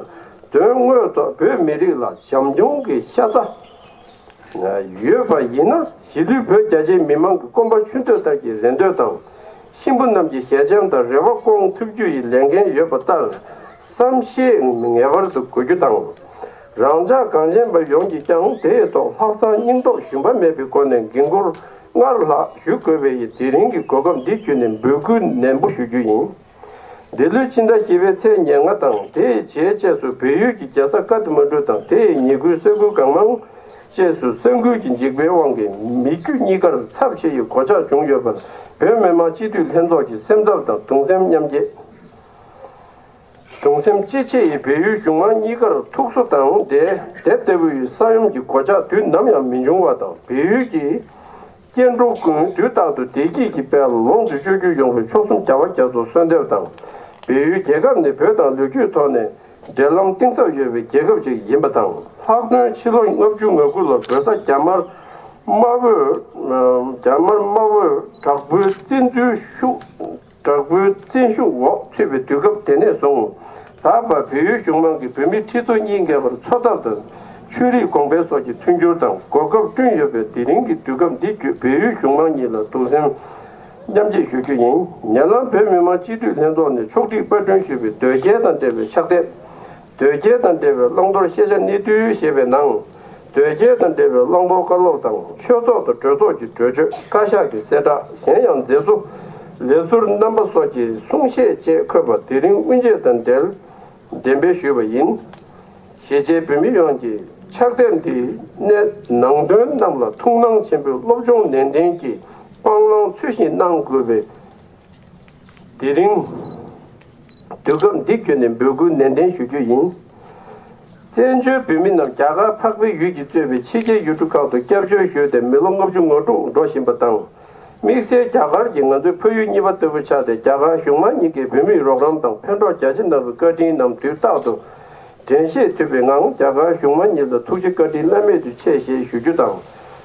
དོན་དངོས་ཐོག་བོད་མི་རིགས་ལ་བྱམས་སྐྱོང་གི་ཤ་ཚ་ཡོད་པ་ཡིན་ན། གཞིས་ལུས་བོད་རྒྱ་ཆེའི་མི་མང་གི་སྐོམ་པ་ཆུ་འདོད་ལྟར་གྱི་རེ་འདོད་དང་། གཤིན་པོ་རྣམས་ཀྱི་ཞལ་ཆེམས་དང་རེ་བ་སྐོང་ཐུབ་རྒྱུ་ཡི་ལས་འགན་ཡོད་པ་ལྟར། བསམ་ཤེས་ངེས་པར་དུ་དགོས་རྒྱུ་དང་། རང་ཅག་གངས་ཅན་པ་ཡོངས་ཀྱིས་ཀྱང་དེ་ཡི་ཐོག་ལྷག་བསམ་སྙིང་སྟོབས་ཞུམ་པ་མེད་པའི་སྒོ་ནས་འགན་འཁུར་སྔར་ལྷག་ཞུ་དགོས་པ་ཡི་དེ་རིང་གི་གོ་སྐབས་འདི་བརྒྱུད་ནས་འབོད་སྐུལ་ནན་པོ་ཞུ་རྒྱུ་ཡིན། འདི་ལོའི་ཕྱི་ཟླ་བཞི་པའི་ཚེས་ཉེར་ལྔ་དང་དེའི་རྗེས་བཅས་སུ་བལ་ཡུལ་གྱི་རྒྱལ་ས་ཀ་ཐ་མན་གྲུ་དང་དེའི་ཉེ་ཁུལ་ས་ཁུལ་གང་མང་བཅས་སུ་ས་འགུལ་གྱི་འཇིགས་པའི་དབང་གིས་མི་རྒྱུ་གཉིས་ཀར་ཚབས་ཆེ་ཡི་གོད་ཆག་བྱུང་ཡོད་པར། བོད་མི་མང་སྤྱི་འཐུས་ལྷན་ཚོགས་ཀྱི་སེམས་འཚབ་དང་གདུང་སེམས་མཉམ་སྐྱེད། གདུང་སེམས་ཅི་ཆེ་ཡིས་བལ་ཡུལ་གཞུང་མང་གཉིས་ཀར་ཐུགས་གསོ་དང་། དེ་དེ་ལྟ་བུའི་ས་ཡོམ་གྱི་གོད་ཆག་དུས་ནམ་ཡང་མི་འབྱུང་བ་དང་། བལ་ཡུལ་གྱི་སྐྱེ་འགྲོ་ཀུན་དུས་རྟག་ཏུ་བདེ་སྐྱིད་ཀྱི་དཔལ་ལ་ལོངས་སུ་སྤྱོད་རྒྱུ་ཡོང་བའི་མཆོག་གསུམ་རྒྱལ་བ་རྒྱ་མཚོར་གསོལ་འདེབས་དང་། བལ་ཡུལ་རྒྱལ་ཁབ་ནི་བོད་དང་ལོ་རྒྱུས་ཐོག་ནས་འབྲེལ་ལམ་གཏིང་ཟབ་ཡོད་པའི་རྒྱལ་ཁབ་ཅིག་ཡིན་པ་དང་། ལྷག་དོན་ཕྱི་ལོ་ལྔ་བཅུ་ང་དགུ་ལོར་བོད་ས་རྒྱ་དམར་དམར་པོས། རྒྱ་དམར་དམར་པོས་དྲག་པོའི་བཙན་འཛུལ་ཤུགས། དྲག་པོའི་བཙན་ཤུགས་འོག་ཚུད་པའི་དུས་སྐབས་དེ་ནས་བཟུང་། ད་བར་བལ་ཡུལ་གཞུང་མང་གིས་བོད་མི་ཁྲི་ཚོ་གཉིས་བརྒལ་བར་འཚོ་ཐབས་དང་ཆོས་རིག་གོང་འཕེལ་སོགས་ཀྱི་མཐུན་འགྱུར་དང་གོ་སྐབས་བསྐྲུན་ཡོད་པས། དེ་རིང་གི་དུས་སྐབས་འདི་བརྒྱུད་བལ་ཡུལ་གཞུང་མང་གཉིས་ལ་གདུང་སེམས་ མཉམ་སྐྱེད་ཞུ་རྒྱུ་ཡིན། ཉེ་ལམ་བོད་མི་མང་སྤྱི་འཐུས་ལྷན་ཚོགས་ནས་ཕྱོགས་སྒྲིག་པར་སྐྲུན་ཞུས་པའི་དོལ་རྒྱལ་དང་འབྲེལ་བའི་ཕྱག་དེབ། དོལ་རྒྱལ་དང་འབྲེལ་བའི་བླང་དོར་ཤེས་བྱ་གནས་ཚུལ་ཞེས་པའི་ནང་། དོལ་རྒྱལ་དང་འབྲེལ་བའི་བླང་དོར་བཀའ་སློབ་དང་། ཆོས་ཚོགས་དང་གྲོས་ཚོགས་ཀྱི་གྲོས་ཆོད། བཀའ་ཤག་གི་གསལ་བསྒྲགས། གཞན་ཡང་མཛད་གཙོ་ལས་ཟུར་རྣམ་པ་སོགས་ཀྱི་གསུང་བཤད་བཅས་འཁོད་པ། དེ་རིང་དབུ་འབྱེད་དང་འབྲེལ་འགྲེམས་སྤེལ་ཞུས་པ་ཡིན། གཞིས་བྱེས་བོད་མི་ཡོངས་ཀྱིས་ཕྱག་དེབ་འདིའི་གནད་ནང་དོན་རྣམས་ལ་ཐུགས་སྣང་ཆེན་པོས་སློབ་སྦྱོང་ནན་ཏན་གྱིས་སྤང་བླང་ཚུལ་བཞིན་གནང་དགོས་པའི་དེ་རིང་དུས་སྐབས་འདི་བརྒྱུད་ནས་འབོད་སྐུལ་ནན་ཏན་ཞུ་རྒྱུ་ཡིན། བཙན་བྱོལ་བོད་མི་རྣམས་རྒྱ་གར་འཕགས་པའི་ཡུལ་གྱིས་གཙོས་པའི་ཕྱི་རྒྱལ་ཡུལ་གྲུ་ཁག་ཏུ་སྐྱབས་བཅོལ་ཞུས་ཏེ་མི་ལོ་ལྔ་བཅུ་ང་དྲུག་འགྲོ་བཞིན་པ་དང་། དམིགས་བསལ་རྒྱ་གར་གྱིས་ང་ཚོའི་ཕ་ཡུལ་གཉིས་པ་ལྟ་བུ་ཆགས་ཏེ། རྒྱ་གར་གཞུང་མང་གཉིས་ཀས་བོད་མིའི་རོགས་རམ་དང་ཕན་གྲོགས་རྒྱ་ཆེ་གནང་བའི་བཀའ་དྲིན་རྣམས་དུས་རྟག་ཏུ་དྲན་ཤེས་ཐུབ་པའི་ངང་། རྒྱ་གར་གཞུང་མང་གཉིས་ལ་ཐུགས་རྗེ་བཀའ་དྲིན་བླ་མེད་དུ་ཆེ་ཞེས་ཞུ་རྒྱུ་དང་།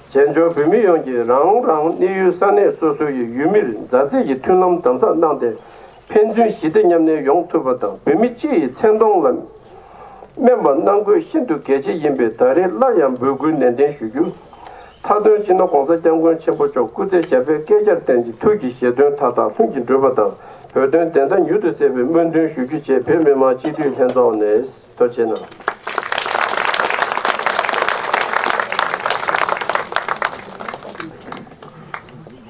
བཙན་བྱོལ་བོད་མི་ཡོངས་ཀྱིས་རང་རང་གནས་ཡུལ་ས་གནས་སོ་སོ་ཡི་ཡུལ་མིར་མཛའ་བརྩེ་ཡི་མཐུན་ལམ་དམ་ཟབ་གནང་སྟེ། ཕན་ཚུན་ཞི་བདེ་མཉམ་གནས་ཡོང་ཐུབ་པ་དང་། བོད་མི་སྤྱི་ཡི་མཚན་མཐོང་ལ་སྨན་པ་གནང་དགོས་ཤིན་ཏུ་གལ་ཆེ་ཡིན་པས། ད་རེས་སླར་ཡང་འབོད་སྐུལ་ནན་ཏན་ཞུ་རྒྱུ། མཐའ་དོན་སྤྱི་ནོར་༸གོང་ས་༸སྐྱབས་མགོན་ཆེན་པོ་མཆོག་སྐུ་ཚེ་ཞབས་པད་བསྐལ་བརྒྱར་བརྟན་ཅིང་། ཐུགས་ཀྱི་བཞེད་དོན་མཐའ་དག་ལྷུན་གྱིས་འགྲུབ་པ་དང་། བོད་དོན་བདེན་མཐའ་མྱུར་དུ་གསལ་བའི་སྨོན་འདུན་ཞུ་རྒྱུ་བཅས་བོད་མི་མང་སྤྱི་འཐུས་ལྷན་ཚོགས་ནས་ཐུགས་རྗེ་གནང་།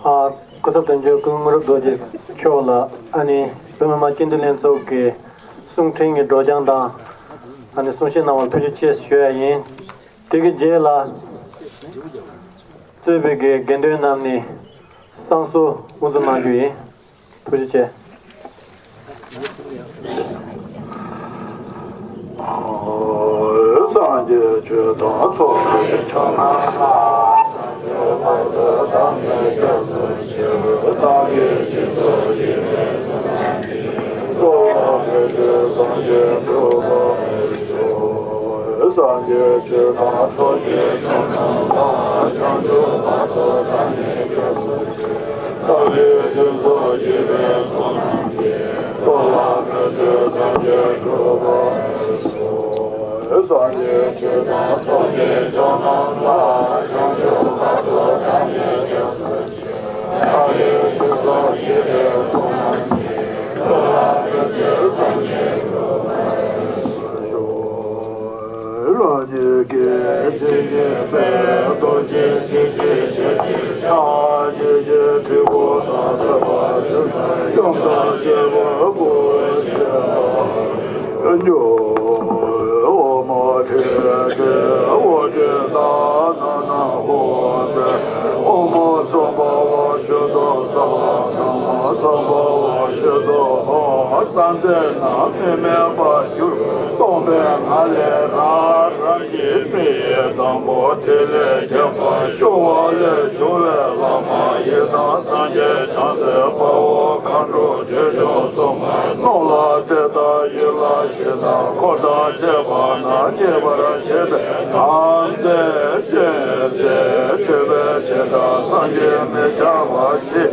ཨ། སྐུ་ཚབ་དོན་གཅོད་སྐུ་ངོ་རབ་རྡོ་རྗེ་མཆོག་ལ་ཨ་ནི་བོད་མི་མང་སྤྱི་འཐུས་ལྷན་ཚོགས་ཀྱི་གསུང་འཕྲིན་གྱི་སྒྲོག་སྦྱང་དང་། ཨ་ནི་གསུང་བཤད་གནང་བར་ཐུགས་རྗེ་ཆེ་ཞུ་ཡ་ཡིན། དེ་གི་རྗེས་ལ་གཙོས་པའི་གི་དགེ་འདུན་རྣམས་ནས་བསང་གསོལ་དབུ་འཛུགས་གནང་རྒྱུ་ཡིན། ཐུགས་རྗེ་ཆེ། སངས་རྒྱས་ཆོས་དང་ཚོགས་ཀྱི་མཆོག་རྣམས་ལ། བསང་མཆོད་བར་དུ་བདག་ནི་སྐྱབས་སུ་མཆི། བདག་གིས་སྦྱིན་སོགས་བགྱིས་པའི་བསོད་ནམས་ཀྱིས། འགྲོ་བ་ཀུན་གྱི་སངས་རྒྱས་འགྲུབ་པར་ཤོག། སངས་རྒྱས་ཆོས་དང་ཚོགས་ཀྱི་མཆོག་རྣམས་ལ། བྱང་ཆུབ་བར་དུ་བདག་ནི་སྐྱབས་སུ་མཆི། བདག་གིས་སྦྱིན་སོགས་བགྱིས་པའི་བསོད་ནམས་ཀྱིས། འགྲོ་བ་ཀུན་གྱི་སངས་རྒྱས་འགྲུབ་པར་ཤོག། སངས་རྒྱས་ཆོས་དང་ཚོགས་ཀྱི་མཆོག་རྣམས་ལ། བྱང་ཆུབ་བར་དུ་བདག་ནི་སྐྱབས་སུ་མཆི། བདག་གིས་སྦྱིན་སོགས་བགྱིས་པའི་བསོད་ནམས་ཀྱིས། འགྲོ་བ་ཀུན་གྱི་སངས་རྒྱས་འགྲུབ་པར་ཤོག། རང་ཉིད་ཀྱི་ཇི་སྙེད་པའི་རྡོ་རྗེ་འཆང་ཆེན་ཞལ་གྱི་ཕྱག། ཇི་སྙེད་སྤྲུལ་སྐུ་དང་ཐོད་པ་ཅན། ཡུམ་དང་བཅས་པ་སྐུ་མཆེད་པ་འགྱུར། ཨོཾ་ཕྲིན་ལས་ཨོ་རྒྱན་དང་། ནང་ན་ཧཱུྃ་ཕཊ། ཨོཾ་སྭ་བྷཱ་ཝ་ཤུདྡྷ་སརྦ་ཀ་མ། སྭ་བྷཱ་ཝ་ཤུདྡྷ་ཧཱུྃ། སངས་རྒྱས་རྣམས་མི་མེད་པར་གྱུར། སྟོང་པའི་ངང་ལས་རང་རང་གི་མིག་ཡིན་དང་པོ། ཐིག་ལེ་ཁྱད་པར་ཞུ་བ་ལས་བྱུང་བའི་བླ་མ་ཡི་དམ་སངས་རྒྱས་བྱང་སེམས་དཔའ་བོ་མཁའ་འགྲོ་ཆོས་སྐྱོང་སྲུང་མ། ནོར་ལྷ་དེ་དག་ཡུལ་ལ་གཞི་དང་འཁོར་དང་བཅས་པ་རྣམས་མཉེས་པར་བྱེད་པའི་དམ་རྫས་སྤྱན་གཟིགས། མཆོད་པའི་ཕྱིར་དང་སངས་རྒྱས་མི་འཆབ་པ་བཞི།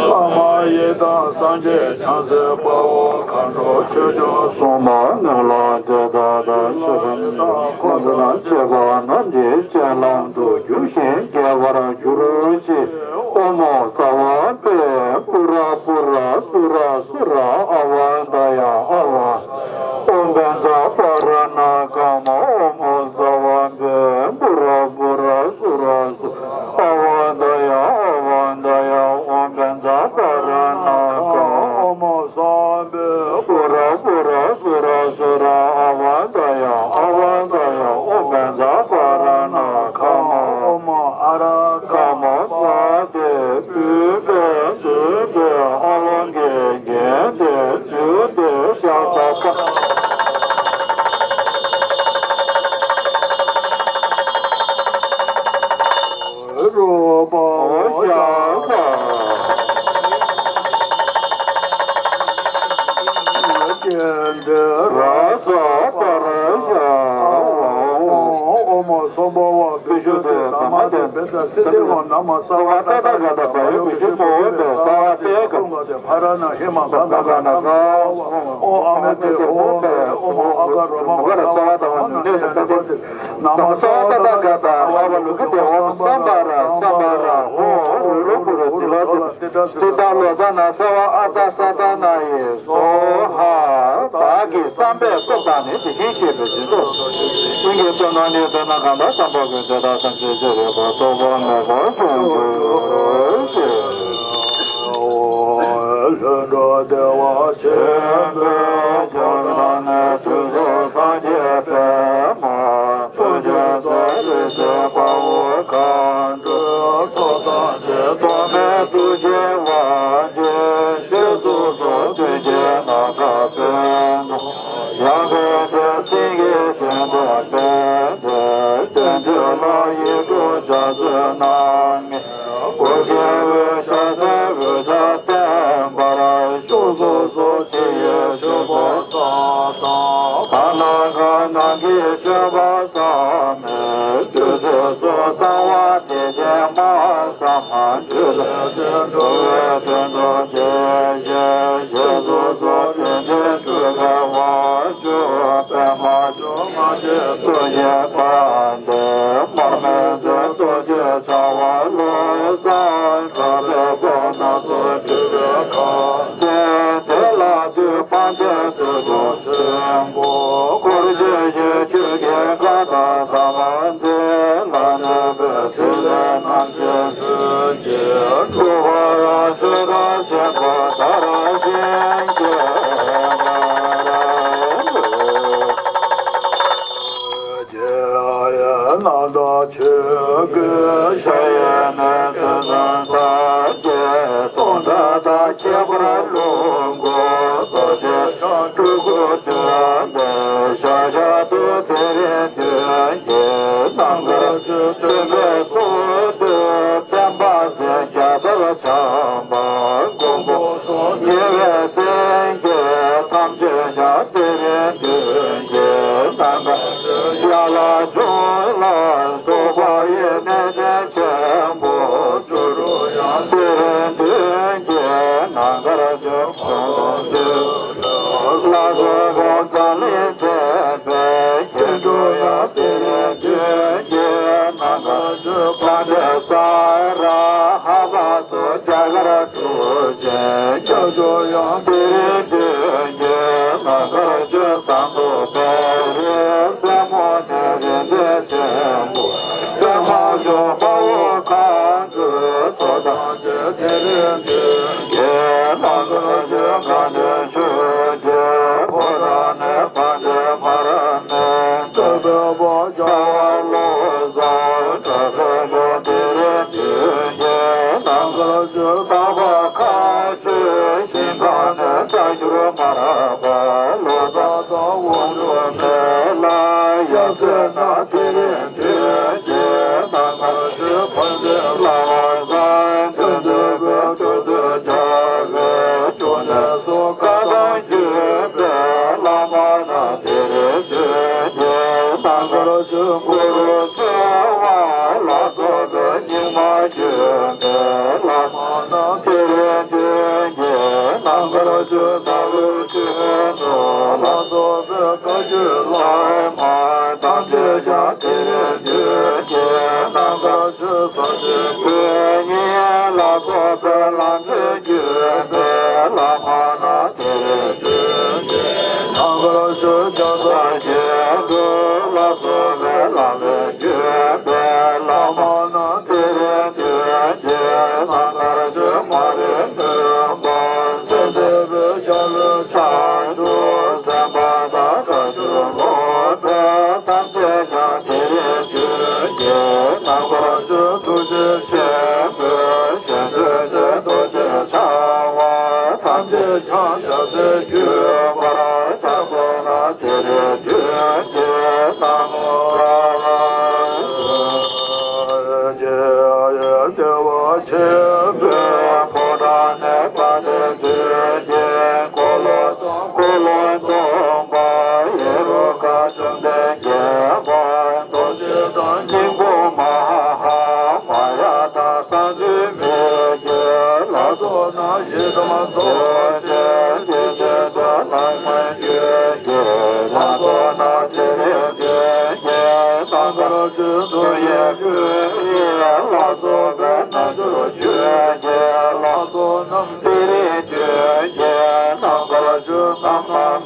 བླ་མ་ཡི་དམ་སངས་རྒྱས་བྱང་སེམས་དཔའ་བོ་མཁའ་འགྲོ་ཆོས་སྐྱོང་སྲུང་མ། ནོར་ལྷ་དེ་དག་དང་མཆོད་པའི་འཁོར་དང་བཅས་པ་རྣམས་ཀྱི་སྤྱན་ལམ་དུ་རྒྱུ་ཞིང་རྒྱས་པར་གྱུར་ཅིག། ཨོཾ་སརྦ་བེ་པུ་ར་པུ་ར་སུ་ར་སུ་ར་ཨ་ཝ་ཏ་ཡ་ཨ་ཝ། ཨོཾ་བཛྲ་པཱ་ར་ཎ་ཀ་མ། ཨོཾ་སརྦ་བེ་པུ་ར་པུ་ར་སུ་ར་སུ་ར་ཨ་ཝ་ཏ་ཡ་ཨ་ཝ་ཏ་ཡ། ཨོཾ་བཛྲ་པཱ་ར་ཎ་ཀ་མ། ཨོཾ་སརྦ་བེ་པུ་ར་པུ་ར་སུ་ར་སུ་ར་ཨ་ཝ་ཏ་ཡ་ཨ་ཝ་ཏ་ཡ། ཨོཾ་བཛྲ་པཱ་ར་ཎ་ཀ་མ། ཨོཾ་ཨ་ར་ཀ་མ་པ་ཏི། སྤྲུལ་པས་འདུལ་བའི་ཨ་ལོང་གིས་བརྒྱན་ཏེ་འདུལ་བའི་ཞགས་པ་ཁ། རོ་པ་ཞགས་པ། ཀྱེ་འདི་ར་ས་པ་ར་ཞགས། ཨོཾ་སྭ་བྷཱ་ཝ་བི་ཤུདྡྷི་དྷརྨ་དྷཱིཿ་བཛྲ་སིདྡྷི་ཧཱུྃ། ན་མ་སརྦ་ཏ་ཐཱ་ག་ཏ་བྷ་ཡོ་བི་ཤུདྡྷོ་ཧཱུྃ། སརྦ་ཏེ་ཀ་ཕ་ར་ཎ་ཧེ་མ་ག་ག་ན་ག། ཨོཾ་ཨ་མི་ཏི་ཧོ་ཧེ། ཨོཾ་ཨ་ག་རོ་མ་ཧོ་སརྦ་ཏ་ཧོ་ནུ་ནེ་ས་ཏ་ཏེ། ན་མ་སརྦ་ཏ་ཐཱ་ག་ཏ་བྷ་བ་ལུ་ཀི་ཏེ། ཨོཾ་སམ་བྷ་ར་སམ་བྷ་ར་ཧོ་ཨུ་རུ་ཀུ་རུ་ཙི་ལོ་ཙི། སི་ཏཱ་ལོ་ཙཱ་ན་སེ་ཝ་ཨ་ཏ་ས་ཏཱ་ན་ཡེ་སྭཱ་ཧཱ། བདག་གི་བསམ་པས་སྟོབས་དང་ནི། དེ་བཞིན་གཤེགས་པའི་སྦྱིན་སོགས་སྦྱིན་གྱི་བསོད་ནམས་ནི། དེ་ན་གང་དག་བསམ་པ་ཀུན་དེ་དག་ཐམས་ཅད་མཆོག་ཡོད་པར་རྟོགས་པ་མེད་པར་འབྱུང་གྱུར་ཅིག། ལྷུན་གྲུབ་བདེ་བ་ཆེན་པོའི་ཆོས་དང་ནི། དུས་གསུམ་སངས་རྒྱས་པདྨ། ཐུགས་རྗེས་སྤྱན་རས་གཟིགས་དཔའ་བོ་མཁའ་འགྲོ་སོགས་ཐམས་ཅད་ཐོགས་མེད་ཐུགས་རྗེའི་དབང་གིས། ཞེས་སོགས་སུ་མཐུན་རྐྱེན་རྣམ་དག་བསྩལ་ནས། ཡང་དག་པའི་སེང་གེའི་སྤྱན་སྟོབས་སྤེལ་ཏེ། བསྟན་འགྲོ་ལ་ཡིད་འཕྲོག་བྱ་རྩོལ་གནང་ངེས། འགོག་བྱེད་འོད་ཞགས་སེར་འོད་ཆགས་བརྟན་པར་ཤོག། སོ་སོ་ཕྱི་ཡི་ཆོས་པ་བསམ་དང་། བར་ན་གང་ནང་གི་ཆོས་པ་བསམ་མེད། དུས་ཚོད་སོགས་གསང་བ་དེ་བཞིན་མ་བསམ། འགྲོ་བའི་དོན་འགྲོ་བའི་དོན་དུ་བྱས་ཤིང་། ཞེས་སོགས་སུ་དོན་ཆེན་སྤྲུལ་པའི་དབང་ཕྱུག་པདྨ་འབྱུང་ལྔ་ཡི་ཐུགས་བཞེད་པ་འདི། མར་མེ་མཛད་རྡོ་རྗེ་འཆང་དབང་བློ་བཟང་གྲགས་པའི་དབང་རྣམས་སུ་སྤྲུལ་པའི་ཁ་ཟས་དེ་ལ་འདུད་པ་འདི་དུས་དང་ཆེན་པོ། འཁོར་སྤྱོད་ཀྱི་ཆོས་ཀྱི་བཀའ་དང་ཐ་མ་འཛིན་ལ་གནས་པའི་ཕྲིན་ལས་རྣམ་བཞི་སྤྲུལ་གྱི་སྤྲུལ་པ་རང་ཆོས་དང་ཆེན་པོ་དར་ཞིང་རྒྱས། རྣམ་དག་ཆོས་སྐུའི་ཞལ་ཡས་ནས། དུས་གསུམ་སངས་རྒྱས་སྟོང་ཕྲག་དང་། ཁྱད་པར་ལྷུན་སྐུ་རྡོ་རྗེ་འཆང་སྤྲུལ་སྐུ་བྱོན་པའི་ཞག་ཞག་ཏུ། དེ་རིང་མདུན་གྱི་རྣམ་དཀར་ཆོས་སྟོན་པའི་ཚོགས་འདུ་སྟོན་པ་ཚེ་རྒྱ་མཚོར་འཆམ་པ་མགོན་པོ་ཉེ་བའི་སེང་གེ་ཐམས་ཅད་ཀྱང་། དེ་རིང་མདུན་གྱི་རྣམ་དཀར་ཡར་ལ་བྱོན་ལ་སོགས་པ་ཡི་གནས་བརྟན་ཆེན་པོ་བཅུ་དྲུག་ཡང་། དེ་རིང་མདུན་གྱི་རྣམ་དཀར་ཆོས་སྟོན་དུས་ལ་སོགས་པའི་འཛམ་གླིང་མཛེས་པའི་མཁྱེན་དྲུག་ཡང་། དེ་རིང་མདུན་གྱི་རྣམ་དཀར་ཆོས་དཔལ་ལྡན་ས་ར་ཧ་པ་སོགས་རྒྱ་གར་གྲུབ་ཆེན་སྐྱབས་མཆོག་ཡང་། དེ་རིང་མདུན་གྱི་རྣམ་དཀར་ཆོས་ཟངས་མདོག་དཔལ་རི་རྩེ་མོ་ནས། རིག་འཛིན་ཆེན་པོ་པདྨ་འབྱུང་དཔའ་བོ་མཁའ་འགྲོ་སོགས་ཐམས་ཅད། དེ་རིང་མདུན་གྱི་རྣམ་དཀར་ཆོས་དགའ་ལྡན་ཆོས་ཀྱི་ཕོ་བྲང་ནས། དཔལ་ལྡན་མར་མེ་མཛད་པའི་དབང་རྒྱལ་བ་བློ་བཟང་གྲགས་པའི་ལུང་། དེ་རིང་མདུན་གྱི་རྣམ་དཀར་ཆོས་དག་པ་མཁའ་སྤྱོད་ཞིང་ཁམས་ནས། བཀའ་འགྱུར་མར་པ་ལོ་ཙཱ་དང་དབང་ཕྱུག་མི་ལ་ཡབ་སྲས་རྣམས། དེ་རིང་མདུན་གྱི་རྣམ་དཀར་ཆོས་དཔལ་ལྡན་བླ་མ་གསང་འདུས་པའི་སྤྲུལ་སྐུ་རྒྱལ་བའི་འབྱུང་གནས་སུ། བཀའ་དང་བརྒྱུད་པའི་བླ་མ་རྣམས། དེ་རིང་མདུན་གྱི་རྣམ་དཀར་ཆོས་གུ་རུ་ཆེ་བ་ལ་སོགས་པའི་རྙིང་མ་བརྒྱུད་པའི་བླ་མ་རྣམས། དེ་རིང་མདུན་གྱི་རྣམ་དཀར་ཆོས་ཟླ་འོད་ཆོས་ནོར་ལ་སོགས་པའི་བཀའ་བརྒྱུད་བླ་མ་ཐམས་ཅད་ཀྱང་། དེ་རིང་མདུན་གྱི་རྣམ་དཀར་ཆོས་ཟབ་ཆོས་དོན་གཉེར་ལ་སོགས་པའི་ལམ་འབྲས་བརྒྱུད་པའི་བླ་མ་རྣམས། དེ་རིང་མདུན་གྱི་རྣམ་དཀར་ཆོས་རྒྱལ་སྲས་རྒྱན་དྲུག་ལ་སོགས་པའི་ལམ་པའི་བརྒྱུད་པའི་བླ་མ་རྣམས། དེ་རིང་མདུན་གྱི་རྣམ་དཀར་ཆོས་མ་རིག་མུན་པ་སེལ་མཛད་པའི་རྒྱལ་བའི་བྱང་ཆུབ་སེམས་དཔའ་དང་། བཀའ་འགྱུར་སློབ་དཔོན་ཐམས་ཅད་ཀྱང་། དེ་རིང་མདུན་གྱི་རྣམ་དཀར་ཆོས་ཐུགས་རྗེ་ཆེན་པོའི་ཞལ་མཛོད་ཅན་རྡོ་རྗེ་འཆང་དབང་ཐམས་ཅད་ཀྱང་། ཞབས་སའི་བརྒྱུད་པར་ཕྱག་འཚལ་ལོ། དེ་རིང་མདུན་གྱི་རྣམ་དཀར་ཆོས་བདེ་བ་ཆེན་པོའི་ཕོ་བྲང་ནས། དཔལ་ལྡན་དུས་ཀྱི་འཁོར་ལོ་དང་། འཁོར་ལོ་སྡོམ་པ་ཡེ་རུ་ཀ་བཅོམ་ལྡན་རྒྱལ་པོ་རྡོ་རྗེ་དང་། སྙིང་པོ་མ་ཧཱ་མ་ཡ་དང་། གསང་འདུས་མི་བསྐྱོད་ལ་སོགས་རྣམས། ཡི་དམ་རྡོ་རྗེ་འདི་ཕྱིར་བཟོ་ལ་ ལ་སོགས་